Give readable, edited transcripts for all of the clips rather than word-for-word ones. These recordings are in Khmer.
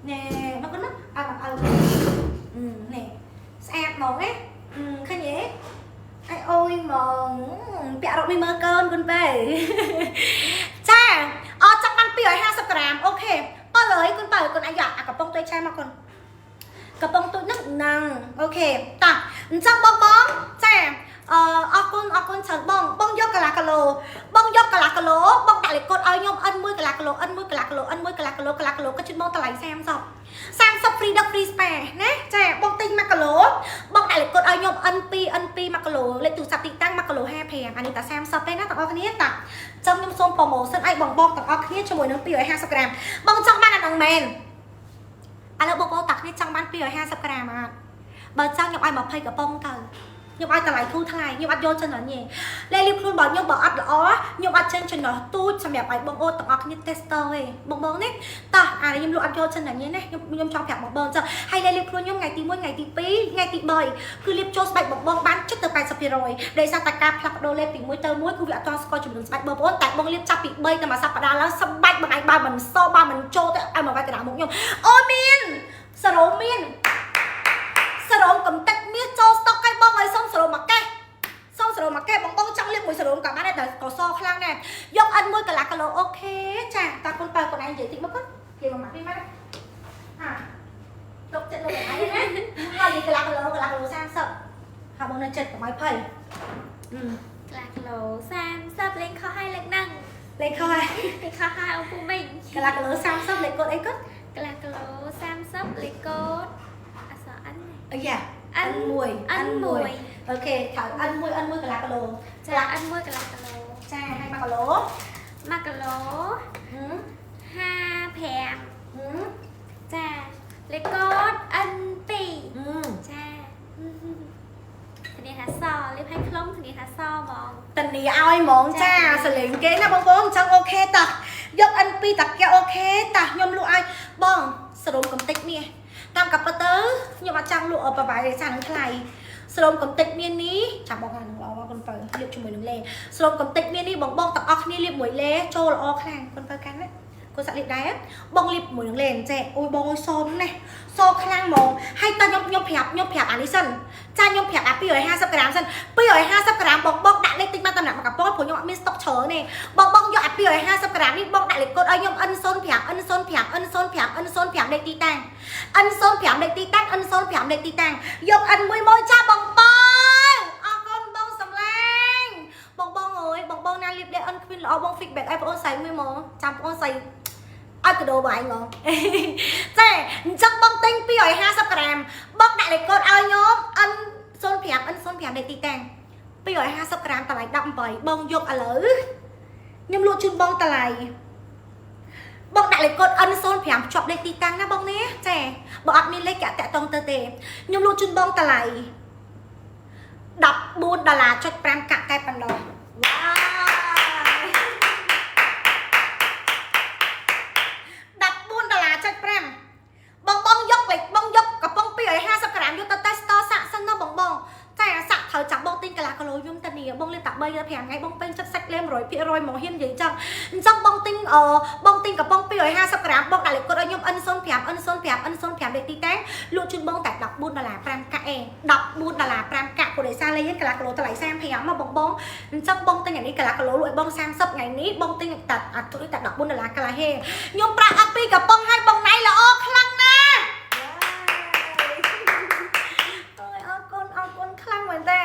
ណែមកគុណមកឲ្យមកឲ្យនេះស្អាតហ្មងណាឃើញទេអៃអូយហ្មងពាក់រ៉ុបនេះមើលកើនគុណបែចាអត់ចង់បាន250ក្រាម OK អស់លើគុណបើគុណអាយ៉ាអាកំប៉ុងទុយឆែមកគុណកំប៉ុងទូចហ្នឹងហ្នឹង OK តោះអញ្ចឹងបងបងចាអឺអរគុណអរគុណច្រើនបងបងយកកន្លះគីឡូបងយកកន្លះគីឡូបងដាក់លេខកូដឲ្យខ្ញុំ N1 កន្លះគីឡូ N1 កន្លះគីឡូ N1 កន្លះគីឡូកន្លះគីឡូក៏ជិតមកតម្លៃ30 30 free ដឹក free spa ណាចាបងទិញ1គីឡូបងដាក់លេខកូដឲ្យខ្ញុំ N2 N2 1គីឡូលេខទូរស័ព្ទទីតាំង1គីឡូ55អានេះតែ30ទេណាទាំងអស់គ្នាតាចឹងខ្ញុំសូម promotion ឲ្យបងបងទាំងអស់គ្នាជាមួយនឹង250ក្រាមបងចង់បានអាហ្នឹងមែនឥឡូវបងប្អូនតាគ្នាចង់បាន250ក្រាមអត់បើចង់ខ្ញុំឲ្យ20កំប៉ុងទៅខ្ញុំឲ្យតម្លៃធូរថ្លៃខ្ញុំអត់យកចំណេញទេលេលាបខ្លួនរបស់ខ្ញុំបើអត់ល្អខ្ញុំអត់ចេញចំណោះទូចសម្រាប់ឲ្យបងអូនទាំងអស់គ្នា tester ទេបងបងនេះតោះអានេះខ្ញុំលក់អត់យកចំណេញទេណាខ្ញុំខ្ញុំចង់ប្រាប់បងបងចឹងហើយលេលាបខ្លួនខ្ញុំថ្ងៃទី1ថ្ងៃទី2ថ្ងៃទី3គឺលាបចូលស្បែកបងបងបានជិតទៅ80%ដោយសារតែការផ្លាស់ប្ដូរលេបពីមួយទៅមួយគឺវាអត់ទាន់ស្គាល់ជំនឿស្បែកបងប្អូនតែបងលាបចាប់ពី3ទៅមួយសប្តាហ៍ឡើងស្បែកបងឯងបើមិនសបើមិនចូលទៅឲ្យមកវាយកណ្ដាលមុខខ្ញុំអូមានសរោមានសរោមកំតិចមាសចូលស្តុកឲ្យបងឲ្យសុំសរោមមកកេះសុំសរោមមកកេះបងបងចង់លាបមួយសរោមក៏បានដែរតែក៏សខ្លាំងដែរយកអិនមួយកន្លះគីឡូ OK ចាតាគុណបើកូនឯងនិយាយតិចមកនិយាយមកម៉ាក់ពីមកហាទុកចិត្តលោកឯងណាហើយកន្លះគីឡូកន្លះគីឡូ30ហើយបងនៅចិត្តកុំឲ្យភ័យអឺ កន្លះគីឡូ30លេងខុសហើយលើកហ្នឹង លេខខុសហើយ លេងខុសហើយអូពូមីង កន្លះគីឡូ30លេខកូដអីគាត់ កន្លះគីឡូ30លេខកូដអក្សរ N អាយ៉ា N N1 N1 OK ត្រូវ N1 N1 កន្លះគីឡូ ចា N1 កន្លះគីឡូ ចាហើយ1គីឡូ 1គីឡូ ហឹម 55 ហឹម ចាលេខកូដ N2 ហឹម ចាធានាថាសលេបឲ្យខ្លុំធានាថាសហ្មង តានីឲ្យហ្មងចាសលេងគេណាបងប្អូនអញ្ចឹង OK តោះយក N2 តាកែ OK តោះខ្ញុំលក់ឲ្យបងសរុំកំតិចនេះតាមកាពិតទៅខ្ញុំអត់ចង់លក់ប្រវាយរសារនឹងថ្លៃសរុំកំតិចមាននេះចាំបងអានឹងល្អកូនបើលាបជាមួយនឹងលេសរុំកំតិចមាននេះបងបងទាំងអស់គ្នាលាបមួយលេចូលល្អខ្លាំងកូនបើកាន់ណាកូនសាក់លាបដែរបងលាបមួយនឹងលេអញ្ចេះអូយបងអើយសូមណាស់សូខ្លាំងហ្មងហើយតើខ្ញុំខ្ញុំប្រាប់ខ្ញុំប្រាប់អានេះសិនចាខ្ញុំប្រាប់អា250ក្រាមសិន250ក្រាមបងបងដាក់លេខតិចមកតំណាក់មកកប៉ព្រោះខ្ញុំអត់មានស្តុកច្រើនទេបងបងយកអា250ក្រាមនេះបងដាក់លេខកូដឲ្យខ្ញុំ N05 N05 N05 N05 លេខទីតាំង N05 លេខទីតាំង N05 លេខទីតាំងយក N1 មកចាបងបងអរគុណបងសំឡាញ់បងបងអើយបងបងណាលាបលេខ N Queen ល្អបង feedback ឲ្យបងអូនស្រីមួយមកចាំបងអូនស្រីឲ្យកដោបងឯងហ្មង ចាអញ្ចឹងបងទិញ250ក្រាមបងដាក់លេខកូដឲ្យខ្ញុំ N05 N05 លេខទីតាំង250ក្រាមតម្លៃ18បងយកឥឡូវខ្ញុំលក់ជូនបងតម្លៃបងដាក់លេខកូដ N05 ភ្ជាប់លេខទីតាំងណាបងណាចាបើអត់មានលេខគេអត់តាក់តងទៅទេខ្ញុំលក់ជូនបងតម្លៃ14ដុល្លារចុច5កាក់តែប៉ុណ្ណោះវ៉ាវ14ដុល្លារចុច5បងបងយកលេខបងយកកំប៉ុង250ក្រាមយកទៅតេស្តសាក់សិនណាបងបងចាសាក់ត្រូវចាំបងទិញកន្លះគីឡូខ្ញុំតានីបងលេបតែ3ទៅ5ថ្ងៃបងពេញចិត្តសាច់លេ100%ហ្មងហ៊ាននិយាយចឹងអញ្ចឹងបងទិញអបងទិញកំប៉ុង250ក្រាមបងដាក់លេខកូដឲ្យខ្ញុំ N05 N05 N05 លេខទីតាំងលក់ជូនបងតែ14ដុល្លារ5កាក់ឯង14ដុល្លារ5កាក់ព្រោះដោយសារលេខកន្លះគីឡូតម្លៃ35មកបងបងអញ្ចឹងបងទិញអានេះកន្លះគីឡូលក់ឲ្យបង30ថ្ងៃនេះបងទិញតែអាទុយតែ14ដុល្លារកន្លះហេខ្ញុំប្រាក់អត់ពីកំប៉ុងឲ្យបងណៃល្អខ្លាំងណាស់អើយអរគុណអរគុណខ្លាំងមែនតើ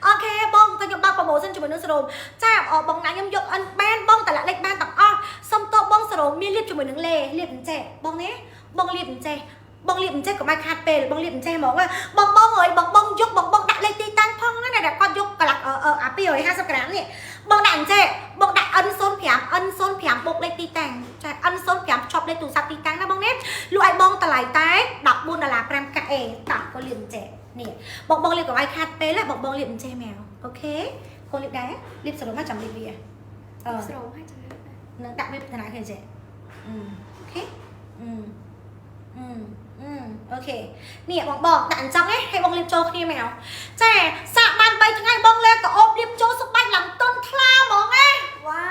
OK បងតែខ្ញុំបើក promotion ជាមួយនឹងសរោមចាអបងណាខ្ញុំយកអិនបានបងតម្លាក់លេខបានទាំងអស់សុំតបបងសរោមមានលាបជាមួយនឹងលេលាបអញ្ចេះបងណាបងលាបអញ្ចេះបងលាបអញ្ចេះកុំឲ្យខាតពេលបងលាបអញ្ចេះហ្មងបងបងអើយបងបងយកបងបងដាក់លេខទីតាំងផងណាដែលគាត់យកកន្លះអា250ក្រាមនេះបងដាក់អញ្ចេះបងដាក់ N05 N05 បូកលេខទីតាំងចា N05 ភ្ជាប់លេខទូរស័ព្ទទីតាំងណាបងណាលក់ឲ្យបងតម្លៃតែ14ដុល្លារ5កាក់អេតោះក៏លាបអញ្ចេះនេះបងបងលាបកុំឲ្យខាតពេលណាបងបងលាបអញ្ចេះមក OK កូនលាបដែរលាបសរុបមកចាំលាបវាអឺ ស្រោមហើយចាំលេប នឹងដាក់វាពីណាគេចេះអឺ OK អឺអឺអឺ OK នេះបងបងដាក់អញ្ចឹងហ៎ឲ្យបងលាបចូលគ្នាមកចាសាក់បាន3ថ្ងៃបងលេក៏អូបលាបចូលសុបាច់ឡើងតុនថ្លាហ្មងណាវ៉ា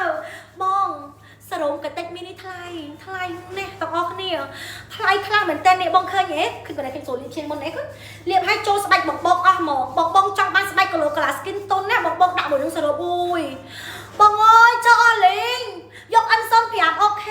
វបងសរោមក កតិចមាននេះថ្លៃថ្លៃណាស់ទាំងអស់គ្នាថ្លៃខ្លាំងមែនតើនេះបងឃើញទេឃើញគាត់ឃើញចូលលាបជាងមុនអីគាត់លាបឲ្យចូលស្បែកបងបងអស់ហ្មងបងបងចង់បានស្បែកគីឡូកន្លះ skin តុនណាបងបងដាក់មួយនឹងសរុបអួយបងអើយចូលអស់លេងយក N05 OK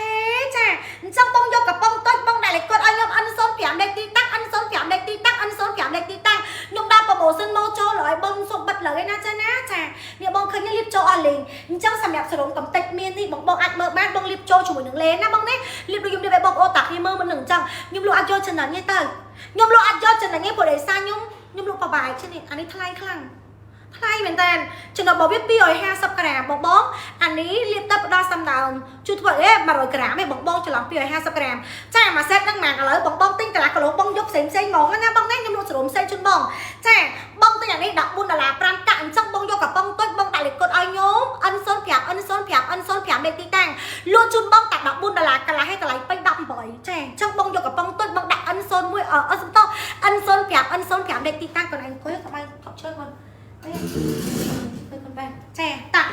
ចាអញ្ចឹងបងយកកំប៉ុងតូចបងដាក់លេខគាត់ឲ្យខ្ញុំ N05 លេខទីតាំង N05 លេខទីតាំង N05 លេខទីតាំងខ្ញុំដាក់ promotion មកចូលឲ្យបងសុំបិទលើឯណាចាណាចានេះបងឃើញលាបចូលអស់លេងអញ្ចឹងសម្រាប់សរងកំតិចមាននេះបងបងអាចមើលបានបងលាបចូលជាមួយនឹងលេនណាបងណាលាបដូចខ្ញុំលាបឲ្យបងប្អូនតាគ្នាមើលមិននឹងអញ្ចឹងខ្ញុំលក់អត់យកចំណេញទេទៅខ្ញុំលក់អត់យកចំណេញទេព្រោះដោយសារខ្ញុំលក់ប្របាយជានេះអានេះថ្លៃខ្លាំងថ្លៃមែនតើចំណុចរបស់វា250ក្រាមបងបងអានេះលាបទៅផ្ដល់សំណើមជួយធ្វើអេ100ក្រាមឯងបងបងច្រឡំ250ក្រាមចាមួយសេតហ្នឹងម៉ាឥឡូវបងបងទិញកន្លះគីឡូបងយកផ្សេងផ្សេងហ្មងណាបងណាខ្ញុំលក់សរុំផ្សេងជូនបងចាបងទិញអានេះ14ដុល្លារ5កាក់អញ្ចឹងបងយកកំប៉ុងតូចបងដាក់លេខកូដឲ្យខ្ញុំ N05 N05 N05 លេខទីតាំងលក់ជូនបងតែ14ដុល្លារកន្លះឲ្យតម្លៃពេញ18ចាអញ្ចឹងបងយកកំប៉ុងតូចបងដាក់ N01 អឺសំត N05 N05 លេខទីតាំងកន្លែងអង្គុយកុំឲ្យថប់ជើងបងអេទៅកុំបែចាតា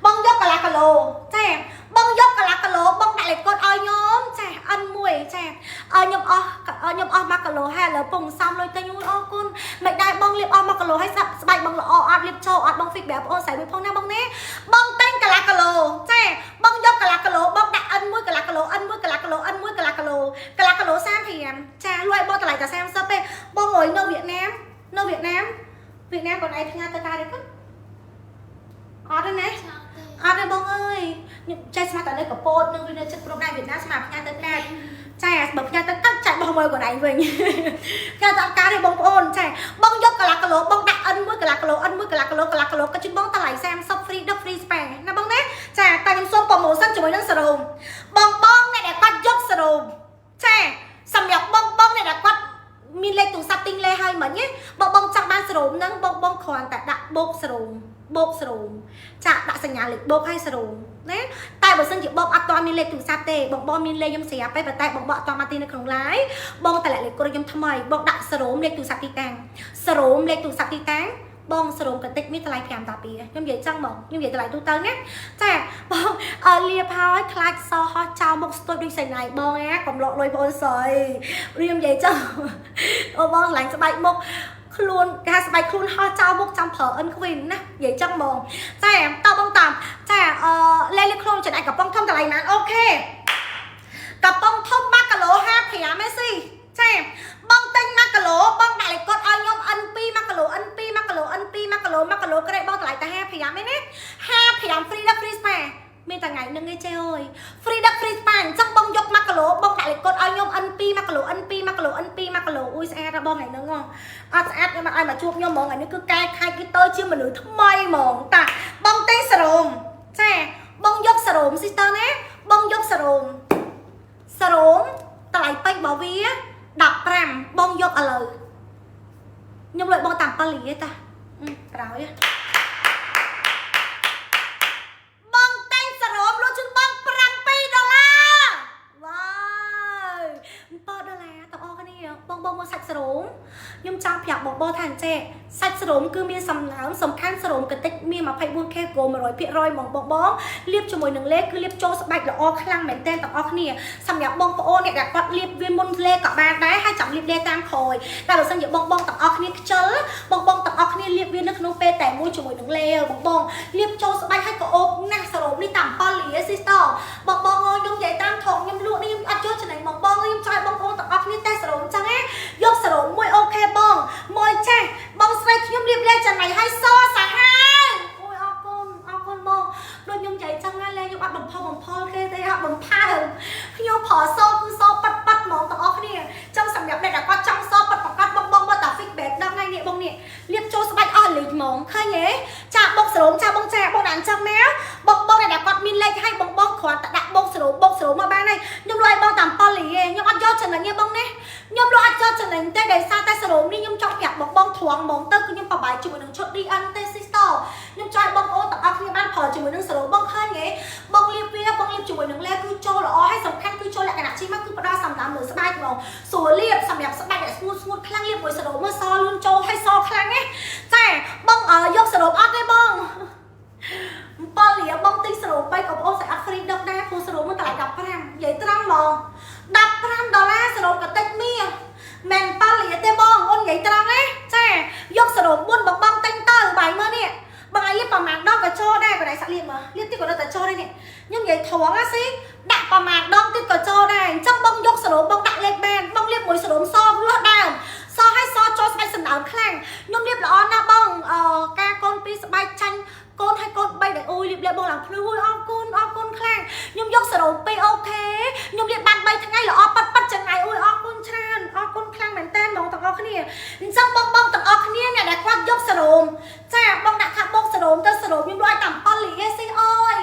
បងយកកន្លះគីឡូចាបងយកកន្លះគីឡូបងដាក់លេខកូដឲ្យខ្ញុំចា N1 ចាឲ្យខ្ញុំអស់ខ្ញុំអស់1គីឡូហើយឥឡូវពងសំលុយទៅខ្ញុំអរគុណមិនដែរបងលាបអស់1គីឡូហើយស្បែកបងល្អអត់លាបចូលអត់បង feedback បងអូនស្រីមួយផងណាបងណាបងតែងកន្លះគីឡូចាបងយកកន្លះគីឡូបងដាក់ N1 កន្លះគីឡូ N1 កន្លះគីឡូ N1 កន្លះគីឡូកន្លះគីឡូ35ចាលួយបងតម្លៃតែ30ទេបងអើយនៅវៀតណាមនៅវៀតណាមវៀតណាមគាត់ឯងផ្ញើទៅតាទេគាត់អត់ទេណាអត់ទេបងអើយខ្ញុំចេះស្មាតតែនៅកពតនឹងវានៅចិត្តព្រមដែរវៀតណាមស្មាផ្ញើទៅកាចាបើផ្ញើទៅកាចាច់បោះមួយខ្លួនឯងវិញផ្ញើទៅអត់ការទេបងប្អូនចាបងយកកន្លះគីឡូបងដាក់ N1 កន្លះគីឡូ N1 កន្លះគីឡូកន្លះគីឡូក៏ជិះបងតម្លៃ30 free ដឹក free ស្ប៉ាណាបងណាចាតែខ្ញុំសូម promotion ជាមួយនឹងសេរ៉ូមបងបងអ្នកដែលគាត់យកសេរ៉ូមចាសម្រាប់បងបងអ្នកដែលគាត់មានលេខទូរស័ព្ទទិញលេហើយមិញណាបងបងចង់បានសេរ៉ូមហ្នឹងបងបងគ្រាន់តែដាក់បូកសេរ៉ូមបូកសេរ៉ូមចាដាក់សញ្ញាលេខបូកឲ្យសេរ៉ូមណាតែបើសិនជាបងអត់ទាន់មានលេខទូរស័ព្ទទេបងបងមានលេខខ្ញុំស្រាប់ទេប៉ុន្តែបងបងអត់ទាន់មកទីនៅក្នុង live បងតម្លាក់លេខកូដខ្ញុំថ្មីបងដាក់សេរ៉ូមលេខទូរស័ព្ទទីតាំងសេរ៉ូមលេខទូរស័ព្ទទីតាំងបងសរោមកតិចមានតម្លៃ5តាពីខ្ញុំនិយាយចឹងហ្មងខ្ញុំនិយាយតម្លៃទូទៅណាចាបងអើលាបហើយខ្លាចសហោះចោលមុខស្ទួយដូចសៃណៃបងណាកុំលក់លុយបងស្រីខ្ញុំនិយាយចឹងអូបងស្រឡាញ់ស្បែកមុខខ្លួនគេថាស្បែកខ្លួនហោះចោលមុខចាំប្រើអិនខ្វីនណានិយាយចឹងហ្មងចាតបងតាមចាអឺលេលេខ្លួនចំណែកកំប៉ុងធំតម្លៃប៉ុន្មាន OK កំប៉ុងធំ1គីឡូ55ឯស៊ីចាបងទិញ1គីឡូបងដាក់លេខកូដឲ្យខ្ញុំ N2 1គីឡូ N2 1គីឡូ N2 1គីឡូ1គីឡូក្រេបងតម្លៃតែ55ឯណា55 free ដឹក free ស្ប៉ាមានតែថ្ងៃនឹងឯងចេះអើយ free ដឹក free ស្ប៉ាអញ្ចឹងបងយក1គីឡូបងដាក់លេខកូដឲ្យខ្ញុំ N2 1គីឡូ N2 1គីឡូ N2 1គីឡូអ៊ុយស្អាតណាស់បងថ្ងៃហ្នឹងហ៎អត់ស្អាតខ្ញុំអត់ឲ្យមកជួបខ្ញុំហ្មងថ្ងៃនេះគឺកែខែគឺទៅជាមនុស្សថ្មីហ្មងតាបងទិញសេរ៉ូមចាបងយកសេរ៉ូម sister ណាបងយកសេរ៉ូមសេរ៉ូមតម្លៃពេញរបស់វា15បងយកឥឡូវខ្ញុំលុយបងតាម7លីទេតាក្រោយបងតែងសេរ៉ូមលក់ជូនបង7ដុល្លារវ៉ាវ7ដុល្លារទាំងអស់គ្នាបងបងមកសាច់សេរ៉ូមខ្ញុំចង់ប្រាប់បងបងថាអញ្ចេះសាច់សេរ៉ូមគឺមានសំណើមសំខាន់សេរ៉ូមកតិចមាន 24K គោ100%ហ្មងបងបងលាបជាមួយនឹងលេគឺលាបចូលស្បែកល្អខ្លាំងមែនទែនទាំងអស់គ្នាសម្រាប់បងប្អូនអ្នកដែលគាត់លាបវាមុនលេក៏បានដែរហើយចាំលាបលេតាមក្រោយតែបើសិនជាបងបងទាំងអស់គ្នាខ្ជិលបងបងទាំងអស់គ្នាលាបវានៅក្នុងពេលតែមួយជាមួយនឹងលេបងបងលាបចូលស្បែកហើយក៏អូបណាស់សេរ៉ូមនេះតាម7លា sister បងបងអើយខ្ញុំនិយាយតាមថងខ្ញុំលក់នេះខ្ញុំអត់ចូលចំណេញបងបងខ្ញុំចង់ឲ្យបងប្អូនទាំងអស់គ្នាតេស្តសេរ៉ូមចឹងណាយកសេរ៉ូមមួយ OK បងមួយចាស់បងស្រីខ្ញុំលាបលេចំណៃឲ្យសសាហាវអូយអរគុណអរគុណបងដូចខ្ញុំនិយាយចឹងណាលេខ្ញុំអត់បំផុសបំផុលគេទេអត់បំផើខ្ញុំប្រសគឺសប៉ាត់ប៉ាត់ហ្មងទាំងអស់គ្នាចឹងសម្រាប់អ្នកដែលគាត់ចង់សប៉ាត់ប្រកាសបងបងមកតា feedback ដល់ថ្ងៃនេះបងនេះលាបចូលស្បែកអស់លេខហ្មងឃើញទេចាបុកសរោមចាបងចាបងដាក់អញ្ចឹងមកបងបងអ្នកដែលគាត់មានលេខឲ្យបងបងគ្រាន់តែដាក់បុកសរោមបុកសរោមមកបានហើយខ្ញុំលក់ឲ្យបងតាមប៉ុលលីឯងខ្ញុំអត់យកចំណេញទេបងណាខ្ញុំលក់អត់យកចំណេញទេដោយសារតែសរោមនេះខ្ញុំចង់ប្រាប់បងបងត្រង់ហ្មងទៅគឺខ្ញុំបបាយជាមួយនឹងឈុត DN ទេ sister ខ្ញុំចង់ឲ្យបងប្អូនទាំងអស់គ្នាបានប្រើជាមួយនឹងសរោមបងឃើញទេបងលាបវាបងលាបជាមួយនឹងលេគឺចូលល្អហើយសំខាន់គឺចូលលក្ខណៈជីមកគឺផ្ដល់សម្រាប់លើស្បែកហ្មងស្រួលលាបសម្រាប់ស្បែកដែលស្ងួតស្ងួតខ្លាំងលាបមួយសរោមមើលសលឿនចូលហើយសខ្លាំងណាចាបងយកសរោមអត់ទេបង7លាបងទិញសរោម3ក៏បងអូនស្អត់ free ដឹកដែរព្រោះសរោមมันតម្លៃ15 ហ្មង15ដុល្លារសរុបកតិចមាសមិនប៉ាលីទេបងអូននិយាយត្រង់ណាចាយកសរុប4បងបងទិញទៅបាយមើលនេះបងឯងលាបប្រហែលដងក៏ចូលដែរបងឯងសាក់លាបមើលលាបទៀតក៏នៅតែចូលដែរនេះខ្ញុំនិយាយត្រង់ណាស៊ីដាក់ប្រហែលដងទៀតក៏ចូលដែរអញ្ចឹងបងយកសរុបបងដាក់លេខបានបងលាបមួយសរុបសលះដើមសឲ្យសចូលស្បែកសំណើមខ្លាំងខ្ញុំលាបល្អណាស់បងអឺការកូនពីរស្បែកចាញ់កូនឲ្យកូន3ដែលអូយលាបលាបបងឡើងភ្លឺអូយអរគុណអរគុណខ្លាំងខ្ញុំយកសរុប2 OK ខ្ញុំលាបបាន3ថ្ងៃល្អប៉ាត់ប៉ាត់ចង្អៃអូយអរគុណច្រើនអរគុណខ្លាំងមែនតើបងទាំងអស់គ្នាអញ្ចឹងបងបងទាំងអស់គ្នាអ្នកដែលគាត់យកសរុបចាបងដាក់ថាបោកសរុបទៅសរុបខ្ញុំលក់ឲ្យតាម7លីស៊ីអើយ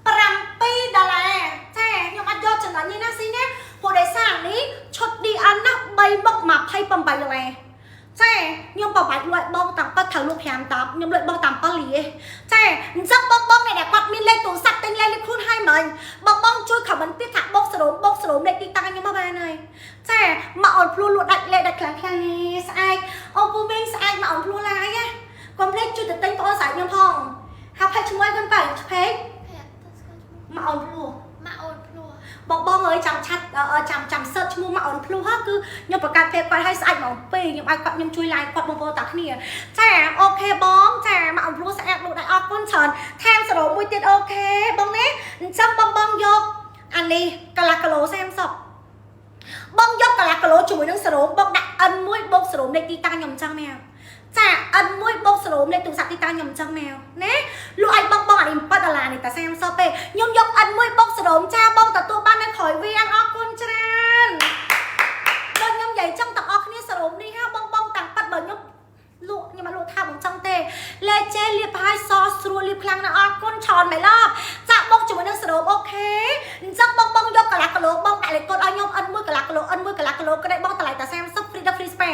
7ដុល្លារចាខ្ញុំអត់យកចំណេញនេះណាស៊ីណាព្រោះដោយសារនេះឈុត DN ណា3មុខ28ដុល្លារចាខ្ញុំបបាច់លក់បងតាំងប៉ិតត្រូវលក់5តាប់ខ្ញុំលក់បងតាម7លីចាអញ្ចឹងបងបងអ្នកដែលគាត់មានលេខទូរស័ព្ទទិញលេខលេខខ្លួនឲ្យមិញបងបងជួយ comment ទៀតថាបោកសរុបបោកសរុបលេខទីតាំងខ្ញុំមកបានហើយចាមកអូនភ្លួលក់ដាច់លេខដាច់ខ្លាំងខ្លាំងនេះស្អែកអូពូមីងស្អែកមកអូនភ្លួលឡាយណាកុំភ្លេចជួយទៅទិញបងអូនស្អែកខ្ញុំផងហាប់ផេកឈ្មោះឲ្យគាត់បើផេក ភ័ក្រទៅស្គាល់ឈ្មោះ មកអូនភ្លួ ម៉ាក់អូនភ្លោះ បងបងអើយចាំឆាត់ចាំចាំសើឈ្មោះមកអូនភ្លុះហ៎គឺខ្ញុំបង្កើត page គាត់ឲ្យស្អាតហ្មងពេលខ្ញុំឲ្យគាត់ខ្ញុំជួយ like គាត់បងប្អូនតាគ្នាចា OK បងចាមកអូនភ្លុះស្អាតលោកដែរអរគុណច្រើនថែមសរោមួយទៀត OK បងណាអញ្ចឹងបងបងយកអានេះកន្លះគីឡូ30បងយកកន្លះគីឡូជាមួយនឹងសរោបងដាក់ N1 បូកសរោលេខទីតាំងខ្ញុំអញ្ចឹងមកចា N1 បូកសរោលេខទូរស័ព្ទទីតាំងខ្ញុំអញ្ចឹងមកណាលក់ឲ្យបងបងអានេះ7ដុល្លារនេះតែ30ទេខ្ញុំយក N1 បូកសរោចាបងទទួលបាននៅក្រោយវៀងអរគុណច្រើនដូចខ្ញុំនិយាយចឹងទាំងអស់គ្នាសរោនេះហាបងបងតាំងប៉ាត់បើខ្ញុំលក់ខ្ញុំអត់លក់ថាបងចឹងទេលេចេលាបហើយសស្រួលលាបខ្លាំងណាស់អរគុណច្រើនមែនឡប់ចាក់បងជាមួយនឹងសរោ OK អញ្ចឹងបងបងយកកន្លះគីឡូបងដាក់លេខកូដឲ្យខ្ញុំ N1 កន្លះគីឡូ N1 កន្លះគីឡូក្តីបងតម្លៃតែ30 free ដល់ free spa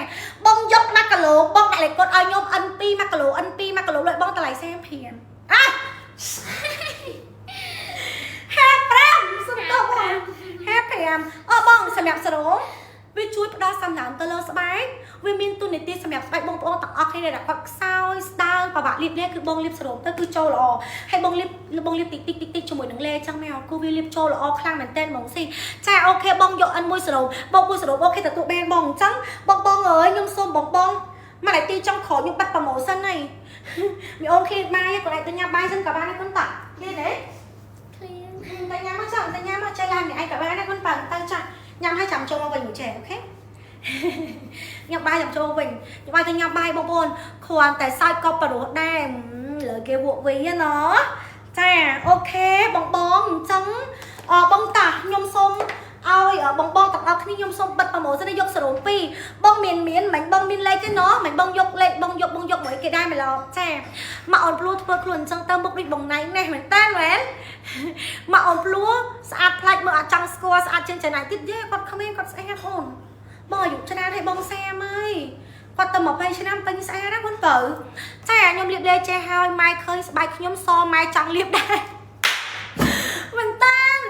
បងយក1គីឡូបងដាក់លេខកូដឲ្យខ្ញុំ N2 1គីឡូ N2 1គីឡូលុយបងតម្លៃ35អា55សុំតបង55អូបងសម្រាប់សរោវាជួយផ្ដល់សំណើមទៅលើស្បែកវាមានទូនាទីសម្រាប់ស្បែកបងប្អូនទាំងអស់គ្នាដែលគាត់ខ្សោយស្ដើងប្របាក់លាបនេះគឺបងលាបសរោមទៅគឺចូលល្អហើយបងលាបបងលាបតិចតិចតិចតិចជាមួយនឹងលេចឹងមកគឺវាលាបចូលល្អខ្លាំងមែនតើហ្មងស៊ីចា OK បងយក N1 សរោមបងមួយសរោម OK ទទួលបានបងអញ្ចឹងបងបងអើយខ្ញុំសូមបងបងមកតែទីចុងក្រោយខ្ញុំបាត់ promotion ហើយមីអូនឃ្លានបាយគាត់ឯងទៅញ៉ាំបាយសិនក៏បានដែរគុណតាឃ្លានទេ ឃ្លាន ទៅញ៉ាំមកចង់ទៅញ៉ាំមកចេះឡាននេះឯងក៏បានដែរគុណបើទៅចាស់ញ៉ាំហើយចាំចូលមកវិញមួយចេះ OK ញ៉ាំបាយចាំចូលវិញញ៉ាំបាយទៅញ៉ាំបាយបងប្អូនគ្រាន់តែសើចក៏ប្រុសដែរលើគេវក់វិញណោះចា OK បងបងអញ្ចឹងអបងតាខ្ញុំសូមឲ្យបងបងទាំងអស់គ្នាខ្ញុំសូមបិទ promotion យកសរុប2បងមានមានមិនបងមានលេខទេណោះមិនបងយកលេខបងយកបងយកមួយគេដែរមិនឡចាមកអូនភ្លួធ្វើខ្លួនអញ្ចឹងទៅមុខដូចបងណៃណេះមែនតើមែនមកអូនភ្លួស្អាតប្លែកមើលអត់ចង់ស្គាល់ស្អាតជាងចំណាយទៀតយេគាត់ក្មេងគាត់ស្អាតអូនបងអាយុច្រើនហើយបងសាមហើយគាត់ទៅ20ឆ្នាំពេញស្អាតណាបងបើចាខ្ញុំលាបលេចេះហើយម៉ែឃើញស្បែកខ្ញុំសម៉ែចង់លាបដែរមែនតាន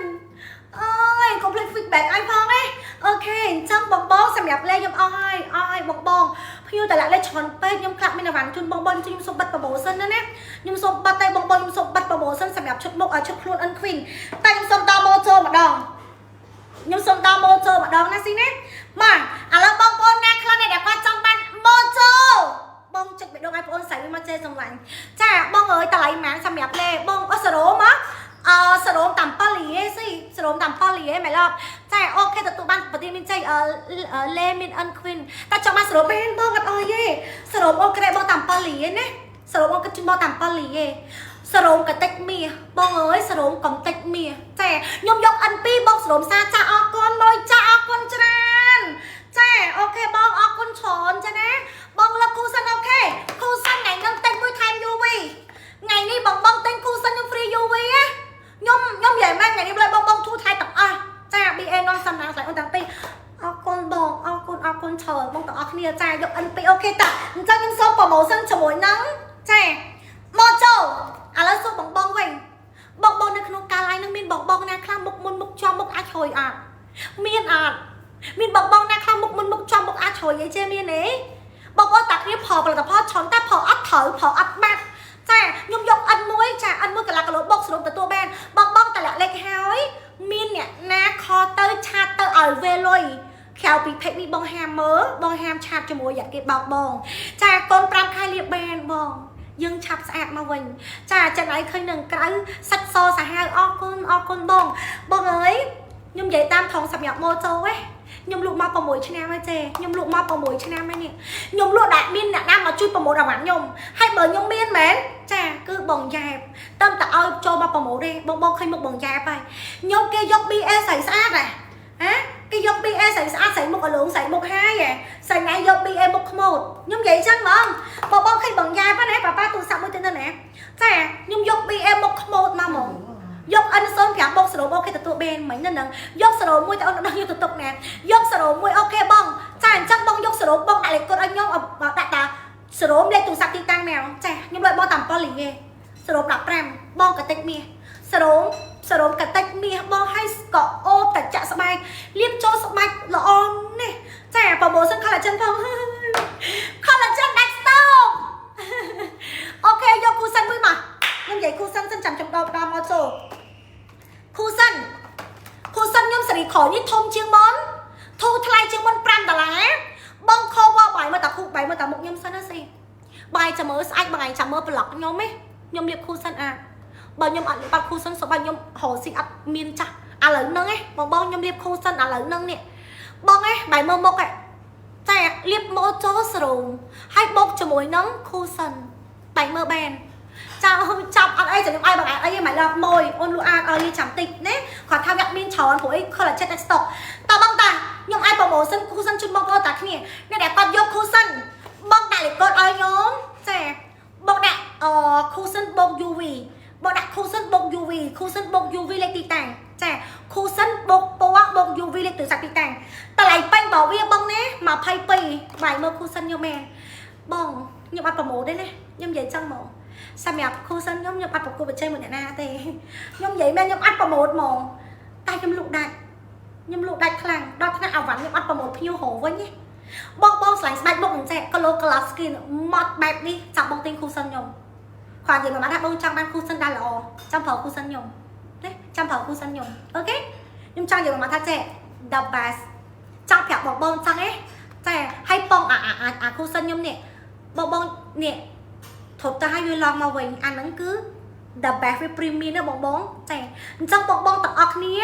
អើយកុំភ្លេច feedback ឲ្យផងណា OK អញ្ចឹងបងបងសម្រាប់លេខខ្ញុំអស់ហើយអស់ហើយបងបងភ្ញៀវតម្លាក់លេខច្រើនពេកខ្ញុំខ្លាចមានអវ៉ាន់ជូនបងបងខ្ញុំសូមបិទ promotion ណាណាខ្ញុំសូមបិទតែបងបងខ្ញុំសូមបិទ promotion សម្រាប់ឈុតមុខឲ្យឈុតខ្លួន N Queen តែខ្ញុំសូមដល់ម៉ូចូលម្ដងខ្ញុំសូមដល់ម៉ូចូលម្ដងណាស៊ីណាបាទឥឡូវបងប្អូនណាខ្លះអ្នកដែលគាត់ចង់បានម៉ូចូលបងចុចបេះដូងឲ្យបងប្អូនស្រីមកចេះសម្លាញ់ចាបងអើយតម្លៃម៉ានសម្រាប់លេបងអសរោមកអឺសរោមតាម7លីឯស៊ីសរោមតាម7លីឯមែនឡប់ចា OK ទទួលបានប្រទេសមានជ័យអឺលេមាន N Queen តែចង់បានសរោមបានបងអត់អីទេសរោម OK បងតាម7លីឯណាសរោមអូខេជូនបងតាម7លីឯសរោមកតិចមាសបងអើយសរោមកំតិចមាសចាខ្ញុំយក N2 បងសរោមសាចាអរគុណមួយចាអរគុណច្រើនចា OK បងអរគុណច្រើនចាណាបងលើកគូសិន OK គូសិនថ្ងៃហ្នឹងទិញមួយថែម UV ថ្ងៃនេះបងបងទិញគូសិនខ្ញុំ free UV ណាខ្ញុំខ្ញុំនិយាយមែនថ្ងៃនេះលើបងបងធូរថែទាំងអស់ចា BA នាំសំណាងស្លាយអូនទាំងពីរអរគុណបងអរគុណអរគុណច្រើនបងទាំងអស់គ្នាចាយក NP OK តាអញ្ចឹងខ្ញុំសូម promotion ជាមួយនឹងចាមកចូលឥឡូវសួរបងបងវិញបងបងនៅក្នុងការ live នឹងមានបងបងណាខ្លះមុខមុនមុខចំមុខអាចជ្រោយអត់មានអត់មានបងបងណាខ្លះមុខមុនមុខចំមុខអាចជ្រោយអីចេះមានទេបងប្អូនតាគ្នាផលផលិតផលឆុនតែផលអត់ត្រូវផលអត់បាត់ចាខ្ញុំយក N1 ចា N1 កន្លះគីឡូបុកសរុបទទួលបានបងបងតម្លាក់លេខហើយ មានអ្នកណា call ទៅ chat ទៅឲ្យវេលុយក្រៅពី page នេះបងហាមមើលបងហាម chat ជាមួយយ៉ាគេបោកបង ចាកូន5ខែលាបបានបងយើងឆាប់ស្អាតមកវិញចាចិនឯងឃើញនឹងក្រៅសាច់សសាហាវអរគុណអរគុណបងបងអើយខ្ញុំនិយាយតាមថងសម្រាប់ម៉ូតូហ៎ខ្ញុំលក់មក6ឆ្នាំហើយចេខ្ញុំលក់មក6ឆ្នាំហើយនេះខ្ញុំលក់ដាក់មានអ្នកណាមកជួយ promote អាវ៉ាន់ខ្ញុំហើយបើខ្ញុំមានមែនចាគឺបងយ៉ែបតាមតែឲ្យចូលមក promote ទេបងបងឃើញមុខបងយ៉ែបហើយខ្ញុំគេយក BA ស្អីស្អាតហ៎ហ៎គេយក BA ស្អីស្អាតស្អីមុខអលងស្អីមុខហាយហ៎ស្អីណៃយក BA មុខខ្មោចខ្ញុំនិយាយចឹងហ្មងបងបងឃើញបងយ៉ែបណាប៉ាប៉ាទូរស័ព្ទមួយទៅនៅណាចាខ្ញុំយក BA មុខខ្មោចមកហ្មងយក N05 បូក0 OK ទទួលបានមិញនៅនឹងយក0មួយទៅអូនដល់យកទៅទុកណាយក0មួយ OK បងចាអញ្ចឹងបងយក0បងដាក់លេខកូដឲ្យខ្ញុំដាក់តា0លេខទូរស័ព្ទទីតាំងមកចាខ្ញុំលើបងតាម7លីទេ0 15បងកតិចមាស0 0កតិចមាសបងឲ្យក៏អូបតែចាក់ស្បែកលាបចូលស្បែកល្អណាស់ចា promotion collagen ផង collagen ដាច់ស្តោ OK យក cushion មួយមកខ្ញុំនិយាយ cushion សិនចាំខ្ញុំដល់ដល់មកចូល cushion cushion ខ្ញុំសេរីក្រោយនេះធំជាងមុនធូរថ្លៃជាងមុន5ដុល្លារបង cover បាយមើលតាគូបាយមើលតាមុខខ្ញុំសិនណាស៊ីបាយចាំមើលស្អែកបងឯងចាំមើលប្លុកខ្ញុំឯងខ្ញុំលាប cushion អាបើខ្ញុំអត់លាបអត់ cushion សុំឲ្យខ្ញុំរកស៊ីអត់មានចាស់ឥឡូវហ្នឹងឯងបងបងខ្ញុំលាប cushion ឥឡូវហ្នឹងនេះបងឯងបាយមើលមុខឯងតែលាបមកចូលសរោមហើយបូកជាមួយនឹង cushion បាយមើលបាន ចាចាប់អត់អីចាំខ្ញុំឲ្យបងអីមិនឡប់មួយអូនលក់អាចឲ្យលីចាំតិចណាគាត់ថាវាអត់មានច្រើនព្រោះអី collagen ដាច់ stock តើបងតាខ្ញុំឲ្យ promotion cushion ជូនបងប្អូនតាគ្នាអ្នកដែលគាត់យក cushion បងដាក់លេខកូដឲ្យខ្ញុំចាបងដាក់អឺ cushion បូក UV បងដាក់ cushion បូក UV cushion បូក UV លេខទីតាំងចា cushion បូកពណ៌បូក UV លេខទូរស័ព្ទទីតាំងតម្លៃពេញរបស់វាបងណា22បាយមើល cushion ខ្ញុំមែនបងខ្ញុំអត់ promote ទេណាខ្ញុំនិយាយចឹងហ្មងសម្រាប់ cushion ខ្ញុំខ្ញុំអត់ប្រកួតប្រជែងមួយអ្នកណាទេខ្ញុំនិយាយមែនខ្ញុំអត់ promote ហ្មងតែខ្ញុំលក់ដាច់ខ្ញុំលក់ដាច់ខ្លាំងដល់ថ្នាក់អាវ៉ាន់ខ្ញុំអត់ promote ភ្ញៀវរវិញទេបងបងស្លាញ់ស្បែកមុខអញ្ចេះ glow glass skin ម៉ត់បែបនេះចាប់បងទិញ cushion ខ្ញុំគាត់និយាយមកថាបងចង់បាន cushion ដែលល្អចាំប្រើ cushion ខ្ញុំណាចាំប្រើ cushion ខ្ញុំ OK ខ្ញុំចង់និយាយមកថាចេះ the best ចង់ប្រាប់បងបងចង់ឯងចាឲ្យបងអាអាអា cushion ខ្ញុំនេះបងបងនេះធប់ទៅឲ្យវាឡងមកវិញអាហ្នឹងគឺ the best វា premium ណាបងបងចាអញ្ចឹងបងបងទាំងអស់គ្នា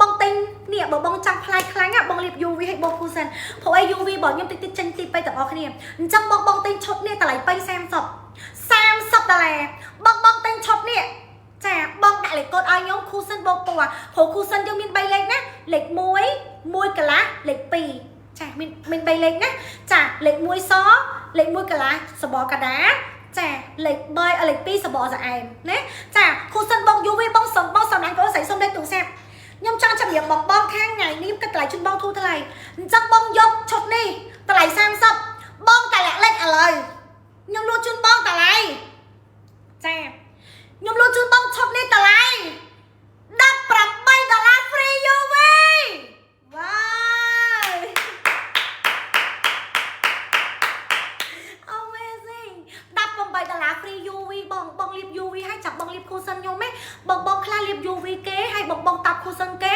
បងទិញនេះបើបងចង់ផ្លាយខ្លាំងបងលាប UV ឲ្យបង cushion ព្រោះអី UV របស់ខ្ញុំតិចតិចចេញទីពេកទាំងអស់គ្នាអញ្ចឹងបងបងទិញឈុតនេះតម្លៃពេញ30 30ដុល្លារបងបងទិញឈុតនេះចាបងដាក់លេខកូដឲ្យខ្ញុំ cushion បូកពណ៌ព្រោះ cushion យើងមាន3លេខណាលេខ1 1កន្លះលេខ2ចាមានមាន3លេខណាចាលេខ1សលេខ1កន្លះសបកដាចាលេខ3លេខ2សបស្អែមណាចា cushion បង UV បងសុំបងសំឡាញ់បងស្រីសុំលេខទូរស័ព្ទខ្ញុំចង់ជំរាបបងបងខាងថ្ងៃនេះគិតតម្លៃជូនបងធូរថ្លៃអញ្ចឹងបងយកឈុតនេះតម្លៃ30បងតែលាក់លេខឥឡូវខ្ញុំលក់ជូនបងតម្លៃចាខ្ញុំលក់ជូនបងឈុតនេះតម្លៃ18ដុល្លារ free UV វ៉ាវ Amazing 18ដុល្លារ free UV បងបងលាប UV ហើយចាប់បងលាប cushion ខ្ញុំឯងបងបងខ្លះលាប UV គេហើយបងបងតាប់ cushion គេ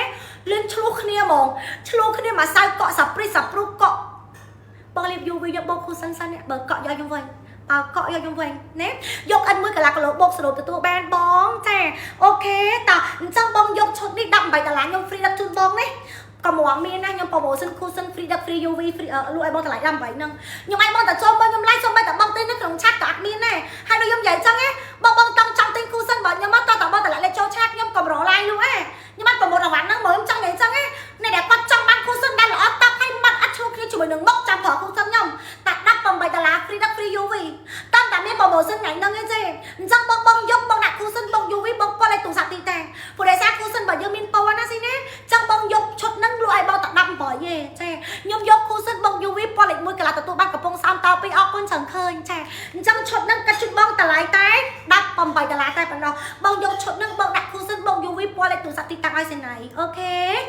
លឿនឆ្លោះគ្នាហ្មងឆ្លោះគ្នាមកសៅកក់សាព្រីសាព្រុកកក់បងលាប UV យកបង cushion សិននេះបើកក់យកខ្ញុំវិញបើកក់យកខ្ញុំវិញណាយក N 1កន្លះគីឡូបូកសរុបទទួលបានបងចា OK តោះអញ្ចឹងបងយកឈុតនេះ18ដុល្លារខ្ញុំ free ដឹកជូនបងណា កម្រងមានណាខ្ញុំ promotion cushion free ដឹក free UV free លក់ឲ្យបងតម្លៃ18ហ្នឹងខ្ញុំឲ្យបងតែចូលមើលខ្ញុំ live សូម្បីតែបងទិញនៅក្នុង chat ក៏អត់មានដែរហើយដូចខ្ញុំនិយាយចឹងណាបងបងចង់ចង់ទិញ cushion របស់ខ្ញុំមកតតបងតម្លាក់លេខចូល chat ខ្ញុំកម្រ live លក់ឯងខ្ញុំអត់ promote អវ៉ាន់ហ្នឹងមើលខ្ញុំចង់និយាយចឹងណាអ្នកដែលគាត់ចង់បាន cushion ដែលល្អតាប់ឲ្យមាត់អត់ឈ្លោះគ្នាជាមួយនឹងមុខចាំប្រើ cushion ខ្ញុំតែ18ដុល្លារ free ដឹក free UV តាមតែមាន promotion ថ្ងៃហ្នឹងឯងទេអញ្ចឹងបងបងយកបងដាក់ cushion បង UV បងប៉ុលឲ្យទូរស័ព្ទទីតាំងព្រោះដោយសារ cushion របស់យើងមានពណ៌ណាស៊ីណាចឹងបងយកឈុតហ្នឹងលក់ឲ្យបងតែ18ទេចាខ្ញុំយក cushion បង UV ពណ៌លេខ1កន្លះទទួលបានកំប៉ុងសោមត2អរគុណច្រើនឃើញចាអញ្ចឹងឈុតហ្នឹងកាត់ជូនបងតម្លៃតែ18ដុល្លារតែប៉ុណ្ណោះបងយកឈុតហ្នឹងបងដាក់ cushion បង UV ពណ៌លេខទូរស័ព្ទទីតាំងឲ្យសេណៃ OK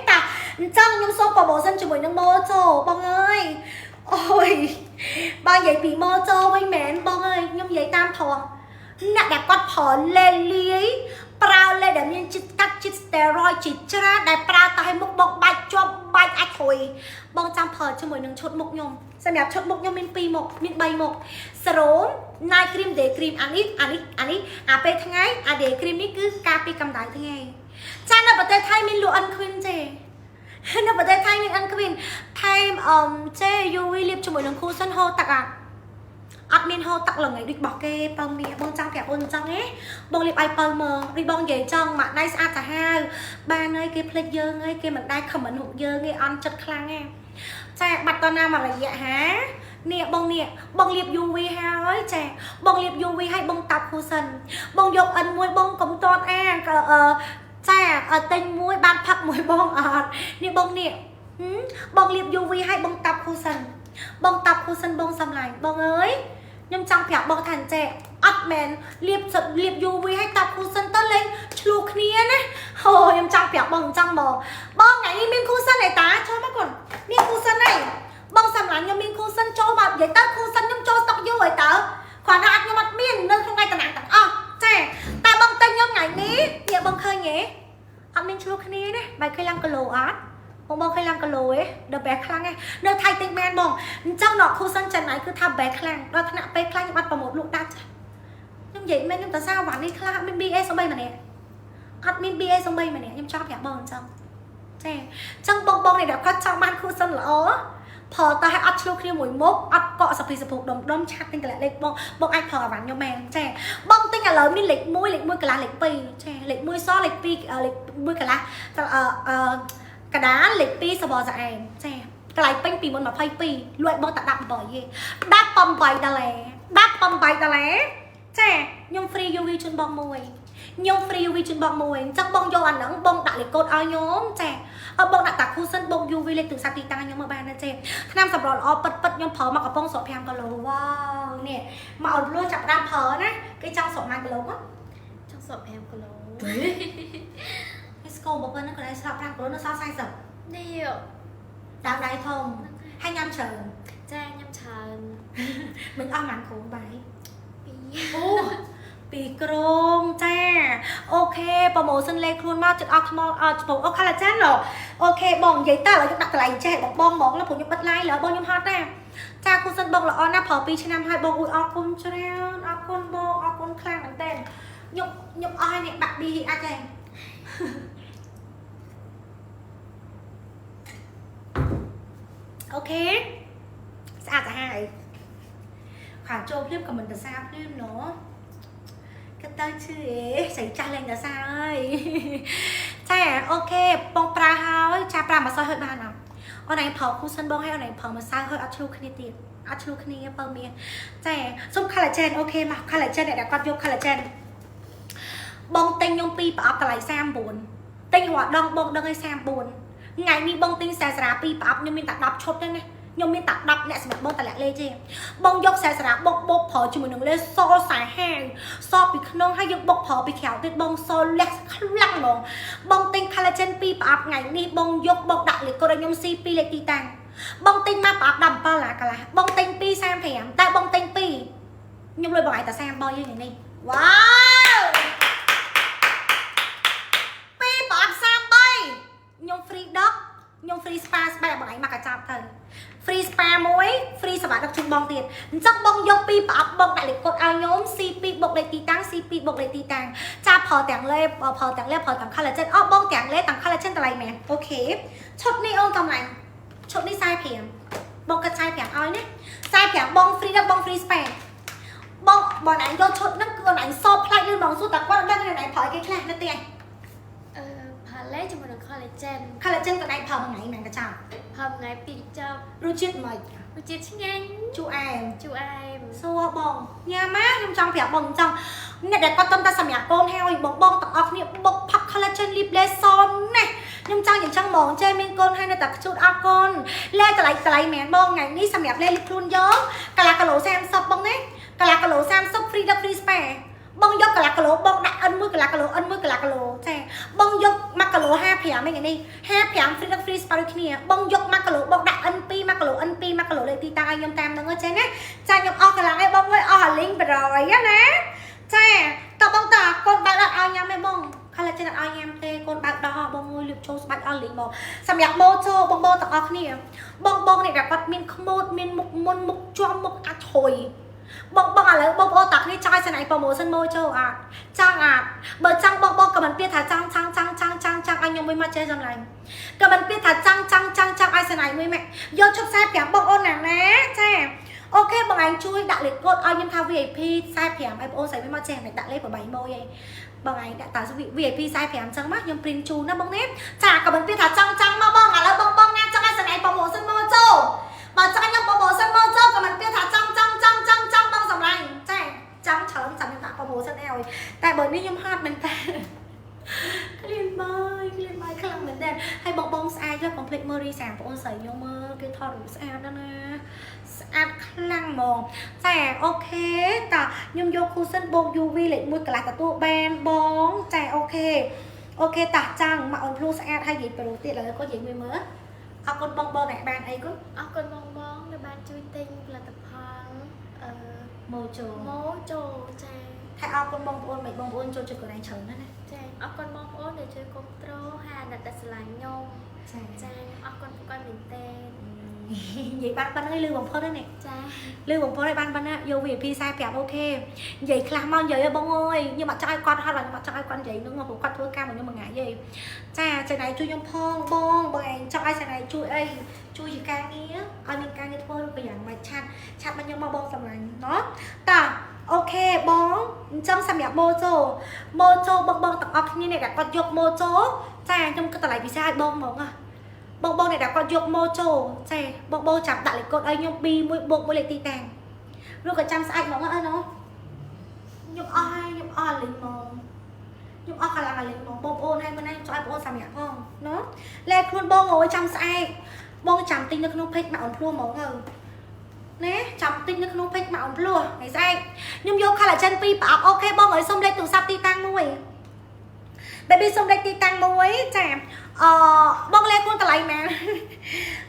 តាអញ្ចឹងខ្ញុំសូម promotion ជាមួយនឹង Mojo បងអើយអូយបើនិយាយពី Mojo វិញមែនបងអើយខ្ញុំនិយាយតាមត្រង់អ្នកដែលគាត់ប្រើលេលាយ ប្រើលេដែលមានជាតិកាត់ជាតិ steroid ជាច្រើនដែលប្រើទៅឲ្យមុខបងបាច់ជាប់បាច់អាចគ្រុយបងចាំប្រើជាមួយនឹងឈុតមុខខ្ញុំសម្រាប់ឈុតមុខខ្ញុំមាន2មុខមាន3មុខ serum night cream day cream អានេះអានេះអានេះអាពេលថ្ងៃអា day cream នេះគឺការពីកម្ដៅថ្ងៃចានៅប្រទេសថៃមានលក់ N Queen ទេនៅប្រទេសថៃមាន N Queen ថែមអមចេ UV លាបជាមួយនឹង cushion ហូរទឹកអាអត់មានហូរទឹកល្ងៃដូចរបស់គេបើមាបងចង់ប្រាប់អូនអញ្ចឹងហ៎បងលាបឲ្យបើមើលដូចបងនិយាយចង់ម៉ាក់ដៃស្អាតសាហាវបានហើយគេភ្លេចយើងហើយគេមិនដែល comment រូបយើងទេអន់ចិត្តខ្លាំងហ៎ចាបាត់តណាមករយៈហានេះបងនេះបងលាប UV ហើយចាបងលាប UV ហើយបងតាប់ cushion បងយក N មួយបងកុំតតអាក៏អឺចាទិញមួយបានផឹកមួយបងអត់នេះបងនេះបងលាប UV ហើយបងតាប់ cushion បងតាប់ cushion បងសំឡាញ់បងអើយខ្ញុំចង់ប្រាប់បងថាអញ្ចេះអត់មែនលាបសិតលាប UV ហើយតាប់ cushion ទៅលេងឆ្លោះគ្នាណាហូខ្ញុំចង់ប្រាប់បងអញ្ចឹងហ្មងបងថ្ងៃនេះមាន cushion ឯតាចូលមកកូនមាន cushion ឯងបងសំឡាញ់ខ្ញុំមាន cushion ចូលមកនិយាយទៅ cushion ខ្ញុំចូលស្តុកយូរហើយតើគ្រាន់តែអត់ខ្ញុំអត់មាននៅក្នុងដៃតំណាងទាំងអស់ចាតែបងទិញខ្ញុំថ្ងៃនេះនេះបងឃើញទេអត់មានឆ្លោះគ្នាណាបាយឃើញឡើងគីឡូអត់បងបងឃើញឡើងគីឡូឯង the best ខ្លាំងឯងនៅថៃទិញបានបងអញ្ចឹងដល់ cushion ចិនឯងគឺថា best ខ្លាំងដល់ថ្នាក់ពេលខ្លះខ្ញុំអត់ប្រម៉ូទលក់ដាច់ខ្ញុំនិយាយមែនខ្ញុំតសាវ៉ាន់នេះខ្លះអត់មាន BA សំបីម្នាក់អត់មាន BA សំបីម្នាក់ខ្ញុំចង់ប្រាប់បងអញ្ចឹងចាអញ្ចឹងបងបងនេះដែលគាត់ចង់បាន cushion ល្អផលតើឲ្យអត់ឆ្លោះគ្នាមួយមុខអត់កក់សភីសភុកដុំដុំឆាត់ទិញកលៈលេខបងបងអាចផលអវ៉ាន់ខ្ញុំមែនចាបងទិញឥឡូវមានលេខ1លេខ1កន្លះលេខ2ចាលេខ1សលេខ2លេខ1កន្លះអឺអឺកដាលលេខ2សបស្អែមចាតម្លៃពេញពីមុន22លួចបងតែ18ទេ18ដុល្លារ18ដុល្លារចាខ្ញុំ free UV ជូនបងមួយខ្ញុំ free UV ជូនបងមួយអញ្ចឹងបងយកអាហ្នឹងបងដាក់លេខកូដឲ្យខ្ញុំចាអើបងដាក់តា cushion បង UV លេខទូរស័ព្ទទីតាំងខ្ញុំមកបានណាចេថ្នាំសម្រស់ល្អពិតពិតខ្ញុំប្រើមកកំប៉ុងស្រក5គីឡូវ៉ាវនេះមកអត់លួចចាប់ដើមប្រើណាគេចង់ស្រក1គីឡូគាត់ ចង់ស្រក5គីឡូ នេះស្គមប៉ុណ្ណឹងក៏ได้ស្រក5គីឡូនៅសល់40 នេះ ដើមដៃធំហើយញ៉ាំច្រើន ចាញ៉ាំច្រើន មិនអស់ប៉ុន្មានគ្រូបាយ ពីរ អូពីក្រងចា OK promotion លេខខ្លួនមកចិត្តអស់ថ្មអត់បងអូ collagen ហ៎ OK បងនិយាយតើឥឡូវខ្ញុំដាក់កន្លែងចេះបងបងហ្មងណាព្រោះខ្ញុំបិទ live ឡើយបងខ្ញុំហត់ណាចាគូសិនបងល្អណាស់ប្រើ2ឆ្នាំហើយបងអ៊ុយអរគុណច្រើនអរគុណបងអរគុណខ្លាំងមែនតើខ្ញុំខ្ញុំអស់ហើយនេះបាក់ប៊ីអាចហើយ OK ស្អាតសាហាវខាងចូលភ្លាមក៏មិនទៅសាភ្លាមណោះក៏ទៅឈឺអេស្រីចាស់លេងទៅសាហើយចា OK បងប្រើហើយចាប្រើម្សៅហើយបានអត់អូនឯងប្រើ cushion បងហើយអូនឯងប្រើម្សៅហើយអត់ឆ្លោះគ្នាទៀតអត់ឆ្លោះគ្នាបើមានចាសុំ collagen OK មក collagen អ្នកដែលគាត់យក collagen បងទិញខ្ញុំពីរប្រអប់តម្លៃ39ទិញរាល់ដងបងដឹងឲ្យ34ថ្ងៃនេះបងទិញខ្សែសារ៉ាពីរប្រអប់ខ្ញុំមានតែ10ឈុតទេណាខ្ញុំមានតែ10អ្នកសម្រាប់បងតម្លាក់លេខទេបងយកខ្សែសារ៉ាបុកបុកប្រើជាមួយនឹងលេសសាហាវសពីក្នុងហើយយើងបុកប្រើពីក្រៅទៀតបងសលះខ្លាំងហ្មងបងទិញ collagen ពីរប្រអប់ថ្ងៃនេះបងយកបងដាក់លេខកូដឲ្យខ្ញុំស៊ី2លេខទីតាំងបងទិញមកប្រអប់17ដុល្លារកន្លះបងទិញ2 35តែបងទិញ2ខ្ញុំលុយបងឯងតែ33ទេថ្ងៃនេះវ៉ាវពីរប្រអប់33ខ្ញុំ free ដកខ្ញុំ free spa ស្បែកបងឯងមកកញ្ចប់ទៅ free spa មួយ free សេវាដឹកជូនបងទៀតអញ្ចឹងបងយកពីរប្រអប់បងដាក់លេខកូដឲ្យខ្ញុំ C2 បុកលេខទីតាំង C2 បុកលេខទីតាំងចាផលទាំងលេផលទាំងលេផលទាំង collagen អស់បងទាំងលេទាំង collagen តម្លៃមែន OK ឈុតនេះអូនតម្លៃឈុតនេះ45បងកាត់45ឲ្យណា45បង free ដល់បង free spa បងបងឯងយកឈុតហ្នឹងគឺអូនឯងសប្លែកលឿនបងសួរតែគាត់ដឹងខ្លួនឯងប្រើគេខ្លះនៅទីឯង អឺផលេជាមួយនឹង collagen collagen ក៏ឯងប្រើមួយថ្ងៃមែនកញ្ចប់ ប្រើមួយថ្ងៃពីរចប់ រសជាតិមិន រសជាតិឆ្ងាញ់ ជូរអែម ជូរអែម សួរបងញ៉ាំណាខ្ញុំចង់ប្រាប់បងអញ្ចឹងអ្នកដែលគាត់តំតែសម្រាប់កូនហើយបងបងទាំងអស់គ្នាបុកផឹក collagen lip លេសណាស់ខ្ញុំចង់យ៉ាងចឹងហ្មងចេះមានកូនហើយនៅតែខ្ជូតអរគុណលេតម្លៃតម្លៃមែនបងថ្ងៃនេះសម្រាប់លេលីបខ្លួនយកកន្លះគីឡូ30បងណាកន្លះគីឡូ30 free ដល់ free spa បងយកកន្លះគីឡូបងដាក់ N 1កន្លះគីឡូ N 1កន្លះគីឡូចាបងយក1គីឡូ55ឯងថ្ងៃនេះ55 free ដល់ free spa ដូចគ្នាបងយក1គីឡូបងដាក់ N 2 1គីឡូ N 2 1គីឡូលេខទីតាំងឲ្យខ្ញុំតាមហ្នឹងចេះណាចាខ្ញុំអស់កម្លាំងឯងបងអើយអស់អាលីង100ណាចាតបងតើកូនបើកអត់ឲ្យញ៉ាំ ញ៉ាំទេបង collagen អត់ឲ្យញ៉ាំទេកូនបើកដោះបងអើយលៀបចូលស្បែកអស់លីងបងសម្រាប់ម៉ូជោបងបងទាំងអស់គ្នាបងបងនេះដែលគាត់មានខ្មោចមានមុខមុនមុខជាប់មុខអាចហុយបងបងឥឡូវបងប្អូនតាគ្នាចង់ឲ្យស្នេហ៍ promotion ម៉ូជោអត់ចង់អត់បើចង់បងបងក៏មិនពាក្យថាចង់ចង់ចង់ចង់ចង់ចង់ឲ្យខ្ញុំមួយមកចេះសម្លាញ់ក៏មិនពាក្យថាចង់ចង់ចង់ចង់ឲ្យស្នេហ៍មួយមកយកឈុត45បងអូនណាណាចា OK បងឯងជួយដាក់លេខកូដឲ្យខ្ញុំថា VIP 45ឲ្យបងអូនស្រីមួយមកចេះមិនដាក់លេខ8មួយឯងបងឯងដាក់តា VIP 45អញ្ចឹងមកខ្ញុំ print ជូនណាបងណាចាក៏មិនពាក្យថាចង់ចង់មកបងឥឡូវបងបងណាចង់ឲ្យស្នេហ៍ promotion មកចូលបើចង់ខ្ញុំ promotion មកចូលក៏មិនពាក្យថាចង់ចង់ចង់ចង់ចង់បងសម្លាញ់ចាចង់ច្រើនចាំខ្ញុំដាក់ promotion ឲ្យតែបើនេះខ្ញុំហត់មែនតើ ក្លៀនបាយក្លៀនបាយខ្លាំងមែនតើហើយបងបងស្អាតយកកុំភ្លេចមើលរីសាបងអូនស្រីខ្ញុំមើលគេថតរូបស្អាតណាស់ណាស្អាតខ្លាំងហ្មងចា OK តាខ្ញុំយក cushion បូក UV លេខ1កន្លះទទួលបានបងចា OK OK តាចាំងមកអូនភ្លូស្អាតហើយនិយាយប្រូទៀតឥឡូវគាត់និយាយមួយមើលអរគុណបងបងដែលបានអីគុណ អរគុណបងបងដែលបានជួយទិញផលិតផលអឺ ម៉ូជូ ម៉ូជូចា ហើយអរគុណបងប្អូនមិនបងប្អូនចូលចិត្តកន្លែងច្រើនណាស់ណា ចាអរគុណបងប្អូនដែលជួយគ្រប់គ្រងហើយអាណិតដែលស្រឡាញ់ខ្ញុំ ចា ចាខ្ញុំអរគុណពួកគាត់មែនទែន និយាយបានប៉ុណ្្នឹងឯងលឺបំផុតហ្នឹងនេះ ចា លឺបំផុតឲ្យបានប៉ុណ្ណាយក VIP 45 OK និយាយខ្លះមកនិយាយឲ្យបងអើយខ្ញុំអត់ចង់ឲ្យគាត់ហត់ខ្ញុំអត់ចង់ឲ្យគាត់និយាយនឹងព្រោះគាត់ធ្វើការមកខ្ញុំមួយថ្ងៃទេចាចណៃជួយខ្ញុំផងបងបងឯងចង់ឲ្យចណៃជួយអីជួយជាការងារឲ្យមានការងារធ្វើឬក៏យ៉ាងម៉េច chat chat មកខ្ញុំមកបងសម្លាញ់ណោះតា OK បងអញ្ចឹងសម្រាប់ម៉ូជូម៉ូជូបងបងទាំងអស់គ្នានេះដែលគាត់យកម៉ូជូចាខ្ញុំគិតតម្លៃពិសេសឲ្យបងហ្មងហ៎បងបងអ្នកដែលគាត់យកម៉ូជូចាបងបងចាំដាក់លេខកូដឲ្យខ្ញុំ B1 បូក1លេខទីតាំងឬក៏ចាំស្អែកហ្មងអើណូខ្ញុំអស់ហើយខ្ញុំអស់លេងហ្មងខ្ញុំអស់កម្លាំងអាលេងហ្មងបងប្អូនហើយមិនណាខ្ញុំចង់ឲ្យបងប្អូនសម្រាប់ផងណូលេខខ្លួនបងអើយចាំស្អែកបងចាំទិញនៅក្នុង page ម៉ាក់អូនភ្លោះហ្មងទៅណាចាំទិញនៅក្នុង page ម៉ាក់អូនភ្លោះថ្ងៃស្អែកខ្ញុំយក collagen 2ប្រអប់ OK បងអើយសុំលេខទូរស័ព្ទទីតាំងមួយ baby សុំលេខទីតាំងមួយចាអឺបងលេខខ្លួនតម្លៃម៉ា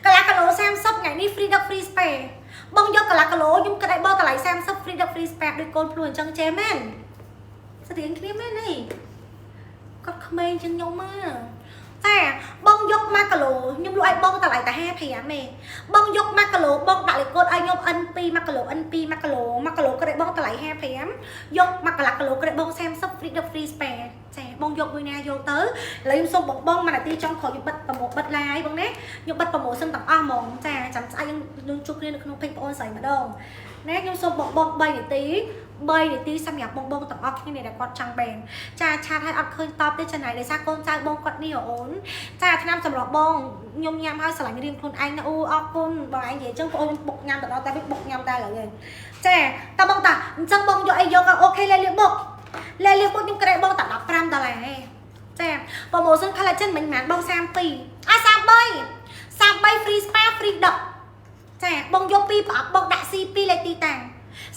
កន្លះគីឡូ30ថ្ងៃនេះ free ដឹក free space បងយកកន្លះគីឡូខ្ញុំគិតឲ្យបងតម្លៃ30 free ដឹក free space ដូចកូនភ្លួអញ្ចឹងចេះមែនស្ទៀងគ្នាមែននេះគាត់ក្មេងជាងខ្ញុំមកតែបងយក1គីឡូខ្ញុំលក់ឲ្យបងតម្លៃតែ55ទេបងយក1គីឡូបងដាក់លេខកូដឲ្យខ្ញុំ N2 1គីឡូ N2 1គីឡូ1គីឡូក៏ឲ្យបងតម្លៃ55យក1កន្លះគីឡូក៏ឲ្យបង30 free ដឹក free space ចាបងយកមួយណាយកទៅឥឡូវខ្ញុំសូមបងបងមួយនាទីចុងក្រោយខ្ញុំបិទប្រម៉ូបិទ live បងណាខ្ញុំបិទ promotion ទាំងអស់ហ្មងចាចាំស្អែកយើងជួបគ្នានៅក្នុង page បងអូនស្រីម្ដងណាខ្ញុំសូមបងបង3នាទី3នាទីសម្រាប់បងបងទាំងអស់គ្នាដែលគាត់ចង់បានចា chat ឲ្យអត់ឃើញតបទេចំណាយដោយសារកូនចៅបងគាត់នេះអូនចាឆ្នាំសម្រាប់បងខ្ញុំញ៉ាំឲ្យស្រឡាញ់រៀងខ្លួនឯងណាអូអរគុណបងឯងនិយាយអញ្ចឹងបងអូនបុកញ៉ាំទៅដល់តែវិញបុកញ៉ាំតែឥឡូវឯងចាតើបងតាអញ្ចឹងបងយកអីយក OK លេលៀបបុកលេលៀបបុកខ្ញុំក្រែបងតែ15ដុល្លារឯងចា promotion collagen មិញមិនបង32អា33 33 free spa free ដឹកចាបងយកពីប្រអប់បងដាក់ C2 លេខទីតាំង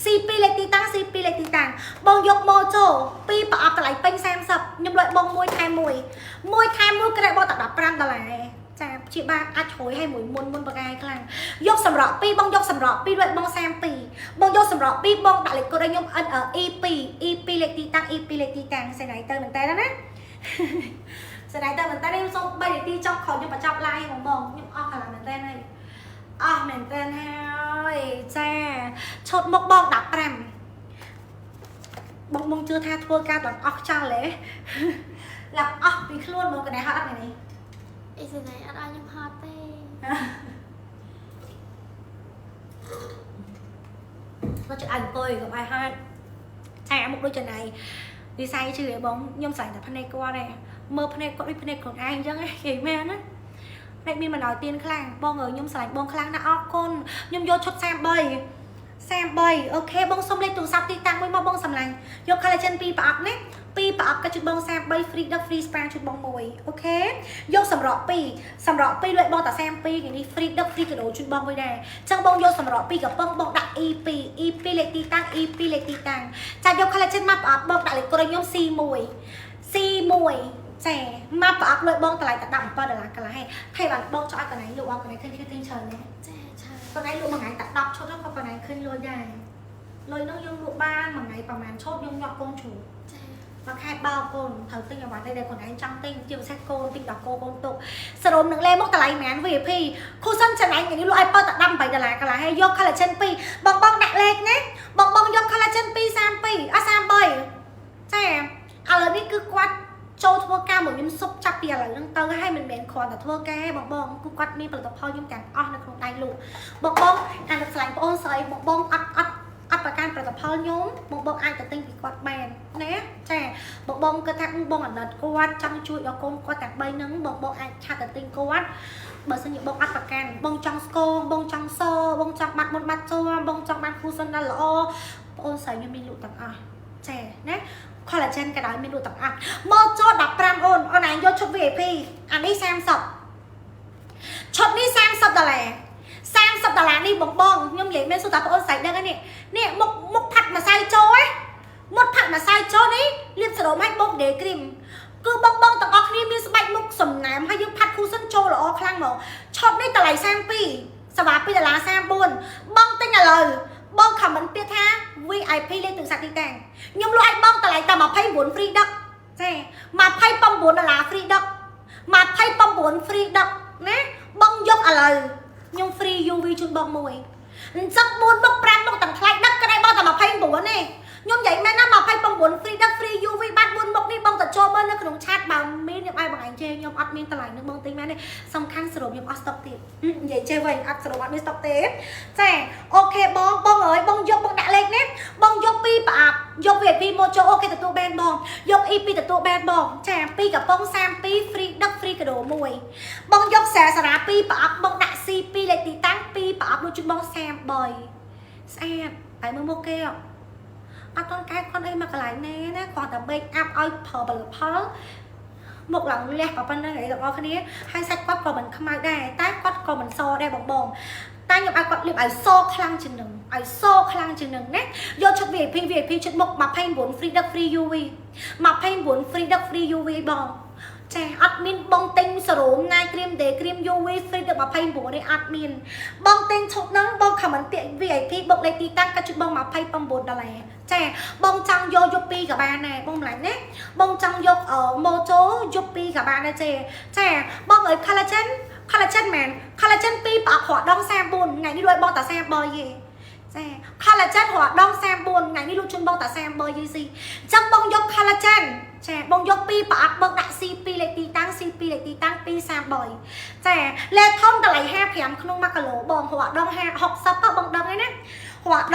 C2 លេខទីតាំង C2 លេខទីតាំងបងយកម៉ូជូពីរប្រអប់តម្លៃពេញ30ខ្ញុំលក់បងមួយថែមមួយមួយថែមមួយក្រែបងតែ15ដុល្លារចាជាបាអាចជ្រោយឲ្យមួយមុនមុនបកាយខ្លាំងយកសម្រក់2បងយកសម្រក់2លក់បង32បងយកសម្រក់2បងដាក់លេខកូដឲ្យខ្ញុំ N E2 E2 លេខទីតាំង E2 លេខទីតាំងស្អីទៅមែនតើណា ស្ដាយតែមែនតើខ្ញុំសូម3នាទីចុងក្រោយខ្ញុំបញ្ចប់ live ហ្មងបងខ្ញុំអស់កម្លាំងមែនតើហើយអស់មែនតើហើយចាឈុតមុខបង15បងបងជឿថាធ្វើការទាំងអស់ខ្ចល់ទេ ឡើងអស់ពីខ្លួនមកកណែហត់អត់នេះ អ៊ីសេណៃអត់ឲ្យខ្ញុំហត់ទេ មកចិត្តឲ្យអង្គុយកុំឲ្យហត់ចាមុខដូចចំណៃវិស័យជឿឲ្យបងខ្ញុំស្រឡាញ់តែភ្នែកគាត់ឯងមើលភ្នែកគាត់ដូចភ្នែកខ្លួនឯងអញ្ចឹងនិយាយមែនណាភ្នែកមានបណ្ដោយទៀនខ្លាំងបងអើយខ្ញុំស្រឡាញ់បងខ្លាំងណាស់អរគុណខ្ញុំយកឈុត33 33 OK បងសុំលេខទូរស័ព្ទទីតាំងមួយមកបងសម្លាញ់យក collagen 2ប្រអប់ណា2ប្រអប់ក៏ជូនបង33 free ដឹក free spa ជូនបងមួយ OK យកសម្រក់2សម្រក់2លុយបងតា32ថ្ងៃនេះ free ដឹក free គីឡូជូនបងមួយដែរអញ្ចឹងបងយកសម្រក់2កំប៉ុងបងដាក់ E2 E2 លេខទីតាំង E2 លេខទីតាំងចាយក collagen មកប្រអប់បងដាក់លេខកូដឲ្យខ្ញុំ C1 C1 ចាមកប្រអប់លុយបងតម្លៃតែ17ដុល្លារកន្លះឯងថៃបានបងចង់ឲ្យកន្លែងលក់ឲ្យកន្លែងឃើញឃើញច្រើនទេ ចាឆា កន្លែងលក់មួយថ្ងៃតែ10ឈុតហ្នឹងក៏កន្លែងឃើញលុយដែរលុយហ្នឹងយើងលក់បានមួយថ្ងៃប្រហែលឈុតយើងញាក់កូនជ្រូក ចា មួយខែបោកកូនត្រូវទិញអ្វីដែលខ្លួនឯងចង់ទិញជាពិសេសកូនទិញដល់កូនកូនទុកសរោមនឹងលេមកតម្លៃប៉ុន្មាន VIP cushion ចំណែងនេះលក់ឲ្យបើតែ18ដុល្លារកន្លះហើយយក collagen 2បងបងដាក់លេខណាបងបងយក collagen 2 32អ33ចាឥឡូវនេះគឺគាត់ចូលធ្វើការមួយខ្ញុំសុបចាប់ពីឥឡូវហ្នឹងទៅហើយមិនមែនគ្រាន់តែធ្វើការទេបងបងគឺគាត់មានផលិតផលខ្ញុំទាំងអស់នៅក្នុងដៃលក់បងបងអានស្លាញ់បងអូនស្រីបងបងអត់អត់អត់ប្រកាន់ផលិតផលខ្ញុំបងបងអាចទៅទិញពីគាត់បានណាចាបងបងគិតថាបងអាណិតគាត់ចង់ជួយដល់កូនគាត់ទាំង3ហ្នឹងបងបងអាច chat ទៅទិញគាត់បើសិនជាបងអត់ប្រកាន់បងចង់ស្គមបងចង់សបងចង់បាត់មុនបាត់ជាប់បងចង់បាន cushion ដែលល្អបងអូនស្រីខ្ញុំមានលក់ទាំងអស់ចាណា collagen ក៏ដោយមានលក់ទាំងអស់មកចូល15អូនអូនឯងយកឈុត VIP អានេះ30ឈុតនេះ30ដុល្លារ30ដុល្លារនេះបងបងខ្ញុំនិយាយមែនសុទ្ធតែបងអូនស្រីដឹងហើយនេះនេះមុខមុខផាត់ម្សៅចូលហ៎មុខផាត់ម្សៅចូលនេះលាបសរោមឲ្យបូក day cream គឺបងបងទាំងអស់គ្នាមានស្បែកមុខសំណើមហើយយើងផាត់ cushion ចូលល្អខ្លាំងហ្មងឈុតនេះតម្លៃ32សវ៉ា2ដុល្លារ34បងទិញឥឡូវបង comment ពាក្យថា VIP លេខទូរស័ព្ទទីតាំងខ្ញុំលក់ឲ្យបងតម្លៃតែ29 free ដឹកចា29ដុល្លារ free ដឹក29 free ដឹកណាបងយកឥឡូវខ្ញុំ free UV ជូនបងមួយអញ្ចឹង4មុខ5មុខទាំងថ្លៃដឹកក្តីបងតែ29ទេខ្ញុំនិយាយមែនណា29 free ដឹក free UV បាត់4មុខនេះបងទៅចូលមើលនៅក្នុង chat បើមានខ្ញុំឲ្យបងឯងជេរខ្ញុំអត់មានតម្លៃនឹងបងទិញមែនទេសំខាន់សរុបខ្ញុំអត់ស្តុកទៀតនិយាយចេះវិញអត់សរុបអត់មានស្តុកទេចា OK បងបងអើយបងយកបងដាក់លេខនេះបងយកពីរប្រអប់យក VIP មកចូល OK ទទួលបានបងយក EP ទទួលបានបងចា2កំប៉ុង32 free ដឹក free កាដូមួយបងយកសារសារ៉ា2ប្រអប់បងដាក់ C2 លេខទីតាំង2ប្រអប់នោះជូនបង33ស្អាតហើយមើលមុខគេអត់តន់កែខនអីមកកន្លែងណាណាគ្រាន់តែ make up ឲ្យប្រើផលិតផលមុខឡើងលះប៉ុណ្្នឹងឯងទាំងអស់គ្នាហើយសាច់គាត់ក៏មិនខ្មៅដែរតែគាត់ក៏មិនសដែរបងបងតែខ្ញុំឲ្យគាត់លាបឲ្យសខ្លាំងជាងនឹងឲ្យសខ្លាំងជាងនឹងណាយកឈុត VIP VIP ឈុតមុខ29 free ដឹក free UV 29 free ដឹក free UV បងចាអត់មានបងទិញសរោមណាក្រៀមដេក្រៀម UV free ដឹក29នេះអត់មានបងទិញឈុតហ្នឹងបង comment ពាក្យ VIP បុកលេខទីតាំងកាត់ជូនបង29ដុល្លារចាបងចង់យកយកពីរក៏បានដែរបងម្លាញ់ណាបងចង់យកម៉ូជូយកពីរក៏បានដែរចេចាបងអើយ collagen collagen មែន collagen 2ប្រអប់រដង34ថ្ងៃនេះលួយបងតា33យេចា collagen រដង34ថ្ងៃនេះលក់ជូនបងតា33យេស៊ីអញ្ចឹងបងយក collagen ចាបងយកពីរប្រអប់បងដាក់ C2 លេខទីតាំង C2 លេខទីតាំង233ចាលេខធំតម្លៃ55ក្នុង1គីឡូបងរដង50 60ទៅបងដឹងហើយណារ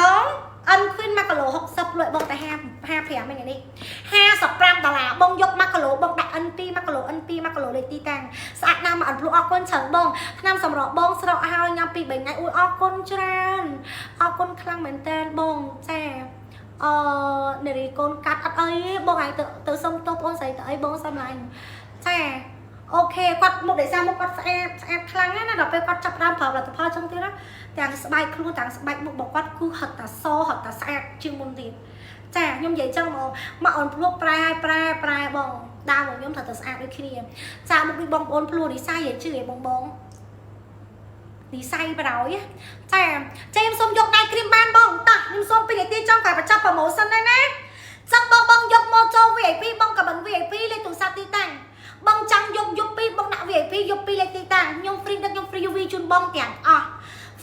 ដងអិន Queen 1គីឡូ60លក់បងតែ50 55ហ្នឹងនេះ55ដុល្លារបងយក1គីឡូបងដាក់ N2 1គីឡូ N2 1គីឡូលេខទីតាំងស្អាតណាស់មកអត់ភ្លក់អរគុណច្រើនបងថ្នាំសម្រក់បងស្រកហើយញ៉ាំពី3ថ្ងៃអួយអរគុណច្រើនអរគុណខ្លាំងមែនតើបងចាអឺនារីកូនកាត់អត់អីទេបងឯងទៅទៅសុំទោសបងស្រីទៅអីបងសំឡាញ់ចា OK គាត់មុខដោយសារមុខគាត់ស្អាតស្អាតខ្លាំងណាស់ណាដល់ពេលគាត់ចាប់ផ្ដើមប្រើផលិតផលចឹងទៀតណាទាំងស្បែកខ្លួនទាំងស្បែកមុខរបស់គាត់គឺហត់តាសហត់តាស្អាតជាងមុនទៀតចាខ្ញុំនិយាយចឹងមកមកអូនភ្លុកប្រែឲ្យប្រែប្រែបងដើមរបស់ខ្ញុំត្រូវតែស្អាតដូចគ្នាចាមុខដូចបងប្អូនភ្លួនិស័យនិយាយជឿឯងបងបងនិស័យបរោយចាចាខ្ញុំសូមយកដៃក្រៀមបានបងតោះខ្ញុំសូមពីនាទីចុងក្រោយបញ្ចប់ promotion ដែរណាចង់បងបងយកមកចូល VIP បងក៏មិន VIP លេខទូរស័ព្ទទីតាំងបងចង់យកយកពីបងដាក់ VIP យកពីលេខទីតាំងខ្ញុំ free ដឹកខ្ញុំ free UV ជូនបងទាំងអស់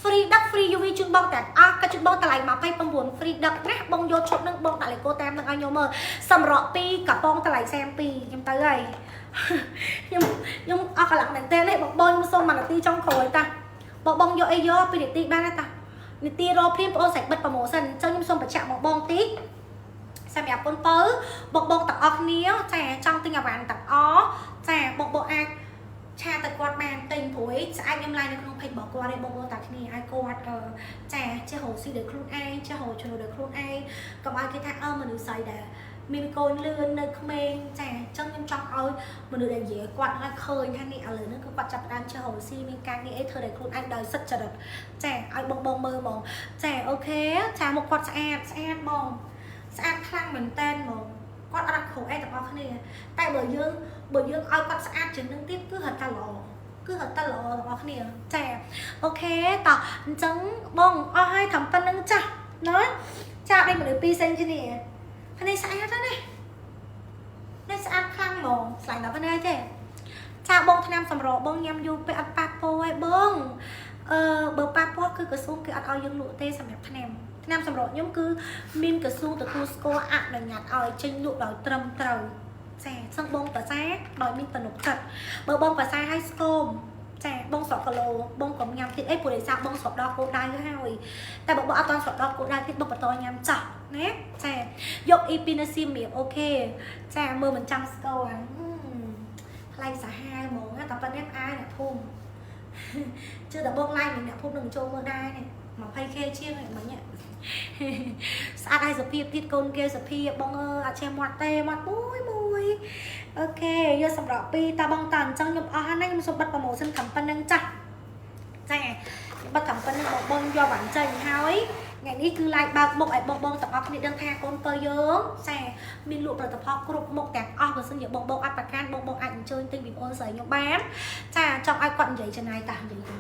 free ដឹក free UV ជូនបងទាំងអស់ក៏ជូនបងតម្លៃ29 free ដឹកណាបងយកឈុតនឹងបងដាក់លេខកូតាមនឹងឲ្យខ្ញុំមើលសម្រាប់ពីកំប៉ុងតម្លៃ32ខ្ញុំទៅហើយ ខ្ញុំខ្ញុំអស់កម្លាំងមែនតើនេះបងបងខ្ញុំសូមមួយនាទីចុងក្រោយតាបងបងយកអីយកពីនាទីបានទេតានាទីរកភ្លាមបងអូនសាច់បិទ promotion អញ្ចឹងខ្ញុំសូមបញ្ជាក់មកបងតិចសម្រាប់កូនពៅបងបងទាំងអស់គ្នាចាចង់ទិញអីវ៉ាន់ទាំងអស់ចាបងបងអាច chat ទៅគាត់បានទិញព្រោះស្អែកខ្ញុំ live នៅក្នុង page របស់គាត់ឯងបងប្អូនតាគ្នាឲ្យគាត់ចាចេះរកស៊ីដោយខ្លួនឯងចេះរកចំណូលដោយខ្លួនឯងកុំឲ្យគេថាអើមនុស្សស្រីដែលមានកូនលឿននៅក្មេងចាអញ្ចឹងខ្ញុំចង់ឲ្យមនុស្សដែលនិយាយគាត់ឲ្យឃើញថានេះឥឡូវនេះគឺគាត់ចាប់ផ្ដើមចេះរកស៊ីមានការងារអីធ្វើដោយខ្លួនឯងដោយសិទ្ធចរិតចាឲ្យបងបងមើលហ្មងចា OK ចាមុខគាត់ស្អាតស្អាតហ្មងស្អាតខ្លាំងមែនតើហ្មងគាត់អត់អាក្រក់អីទាំងអស់គ្នាតែបើយើងឲ្យគាត់ស្អាតជាងនឹងទៀតគឺរត់តែល្អគឺរត់តែល្អទាំងអស់គ្នាចា OK តោះអញ្ចឹងបងអស់ហើយត្រឹមប៉ុណ្្នឹងចាស់ណាចាដូចមនុស្សពីរផ្សេងគ្នាគ្នាស្អាតណាស់ណា នេះស្អាតខ្លាំងហ្មងស្លាញ់ដល់ប៉ុណ្ណាចេះចាបងថ្នាំសម្រក់បងញ៉ាំយូរពេកអត់ប៉ះពាល់ឯងបងអឺបើប៉ះពាល់គឺក្រសួងគេអត់ឲ្យយើងលក់ទេសម្រាប់ថ្នាំថ្នាំសម្រក់ខ្ញុំគឺមានក្រសួងទទួលស្គាល់អនុញ្ញាតឲ្យចេញលក់ដោយត្រឹមត្រូវចាសឹងបងប្រសាដោយមានទំនុកចិត្តបើបងប្រសាឲ្យស្គមចាបងស្រកគីឡូបងកុំញ៉ាំទៀតអីព្រោះដោយសារបងស្រកដល់គោលដៅហើយតែបើបងអត់តន់ស្រកដល់គោលដៅទៀតបងបន្តញ៉ាំចាស់ណាចាយកអ៊ីពីណាស៊ីមៀប OK ចាមើលមិនចាំស្គាល់ថ្លៃសាហាវហ្មងណាតែប៉ុណ្ណេះផ្អាយអ្នកភូមិជឿតែបងឡាយនឹងអ្នកភូមិនឹងចូលមើលដែរនេះ 20K ជាងហ្នឹងមិញស្អាតហើយសភាពទៀតកូនគេសភាពបងអើអត់ចេះមាត់ទេមាត់មួយមួយ OK យកសម្រាប់ពីរតាបងតាអញ្ចឹងខ្ញុំអស់ហើយណាខ្ញុំសូមបិទ promotion ខំប៉ុណ្្នឹងចាស់ចាខ្ញុំបិទខំប៉ុណ្្នឹងបងបងយកបានចេញហើយថ្ងៃនេះគឺ live បើកមុខឲ្យបងបងទាំងអស់គ្នាដឹងថាកូនពៅយើងចាមានលក់ផលិតផលគ្រប់មុខទាំងអស់បើសិនជាបងបងអត់ប្រកាន់បងបងអាចអញ្ជើញទិញពីបងស្រីខ្ញុំបានចាចង់ឲ្យគាត់និយាយចំណាយតានិយាយទៅ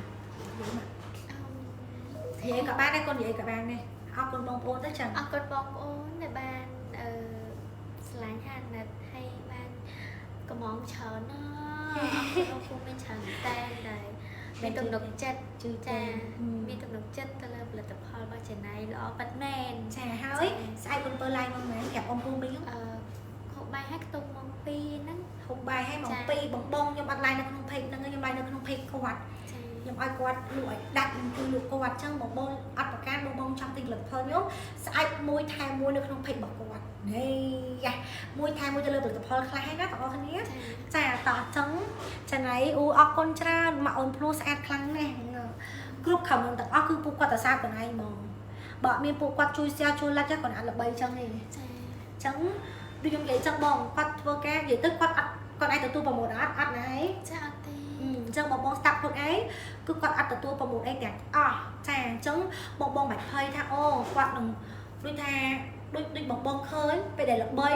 និយាយក៏បានដែរកូននិយាយក៏បានដែរអរគុណបងប្អូនទៅចឹង អរគុណបងប្អូនដែលបានអឺស្រឡាញ់ហាណិតហើយបានកំងច្រើនណាស់អរគុណបងប្អូនមានច្រើនតែដែលមានទំនុកចិត្ត ជឿ ចា ចា មានទំនុកចិត្តទៅលើផលិតផលរបស់ចេណៃល្អប៉ិតមែន ចាហើយស្អែកកូនពើឡាយមកមែនប្រាប់អ៊ំពូមីង អឺហូបបាយហើយខ្ទង់ម៉ោង2ហ្នឹង ហូបបាយឲ្យម៉ោង2បងបងខ្ញុំអត់ឡាយនៅក្នុង page ហ្នឹងខ្ញុំឡាយនៅក្នុង page គាត់ ចា ខ្ញុំឲ្យគាត់លក់ឲ្យដាច់គឺលក់គាត់អញ្ចឹងបងបងអត់ប្រកាន់បងបងចង់ទិញផលិតផលខ្ញុំស្អែកមួយថែមមួយនៅក្នុង page របស់គាត់នេះយ៉ាមួយថែមមួយទៅលើផលិតផលខ្លះហើយណាបងប្អូនគ្នា ចា ចាតោះអញ្ចឹងចាណៃអូអរគុណច្រើនមកអូនភ្លោះស្អាតខ្លាំងណាស់គ្រប់ខមមិនទាំងអស់គឺពួកគាត់តសាខ្លួនឯងហ្មងបើអត់មានពួកគាត់ជួយ share ជួយ like ទេគាត់អត់ល្បីចឹងទេ ចា ចឹងដូចខ្ញុំនិយាយចឹងបងគាត់ធ្វើការនិយាយទៅគាត់អត់គាត់អាចទទួល promote អត់អត់ណាឯង ចាអត់ទេ អញ្ចឹងបងបងស្ដាប់ខ្លួនឯងគឺគាត់អត់ទទួល promote អីទាំងអស់ចាអញ្ចឹងបងបងមិនភ័យថាអូគាត់នឹងដូចថាដូចដូចបងបងឃើញពេលដែលល្បី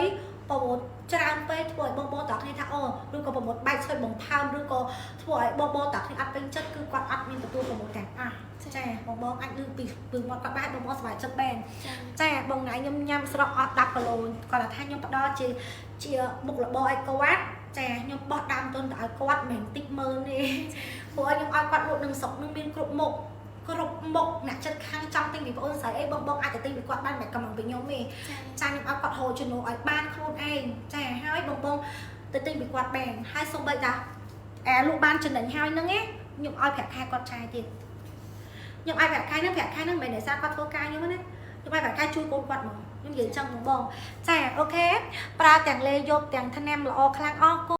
promote ច្រើនពេកធ្វើឲ្យបងបងទាំងគ្នាថាអូឬក៏ promote បែកស្វែងបំផើមឬក៏ធ្វើឲ្យបងបងទាំងគ្នាអត់ពេញចិត្តគឺគាត់អត់មានទទួល promote ទាំងអស់ចាបងបងអាចឮពីពីមាត់គាត់បានបងបងសប្បាយចិត្តបាន ចា ចាបងណៃខ្ញុំញ៉ាំស្រកអស់10គីឡូគាត់ថាខ្ញុំផ្ដល់ជាជាមុខរបរឲ្យគាត់ចាខ្ញុំបោះដើមទុនទៅឲ្យគាត់មិនមែនតិចមើលទេព្រោះឲ្យខ្ញុំឲ្យគាត់លក់នឹងស្រុកនឹងមានគ្រប់មុខគ្រប់មុខអ្នកចិត្តខាងចង់ទិញពីបងអូនស្រីអីបងបងអាចទៅទិញពីគាត់បានមិនកំងពីខ្ញុំទេ ចា ចាខ្ញុំឲ្យគាត់ហូរចំណូលឲ្យបានខ្លួនឯងចាហើយបងបងទៅទិញពីគាត់បានហើយសូម្បីតាអាលក់បានចំណេញហើយហ្នឹងណាខ្ញុំឲ្យប្រាក់ខែគាត់ចាយទៀតខ្ញុំឲ្យប្រាក់ខែហ្នឹងប្រាក់ខែហ្នឹងមិនមែនដោយសារគាត់ធ្វើការខ្ញុំទេណាខ្ញុំឲ្យប្រាក់ខែជួយកូនគាត់ហ្មងខ្ញុំនិយាយចឹងហ្មងបងចា OK ប្រើទាំងលេយប់ទាំងថ្នាំល្អខ្លាំងអរគុណ។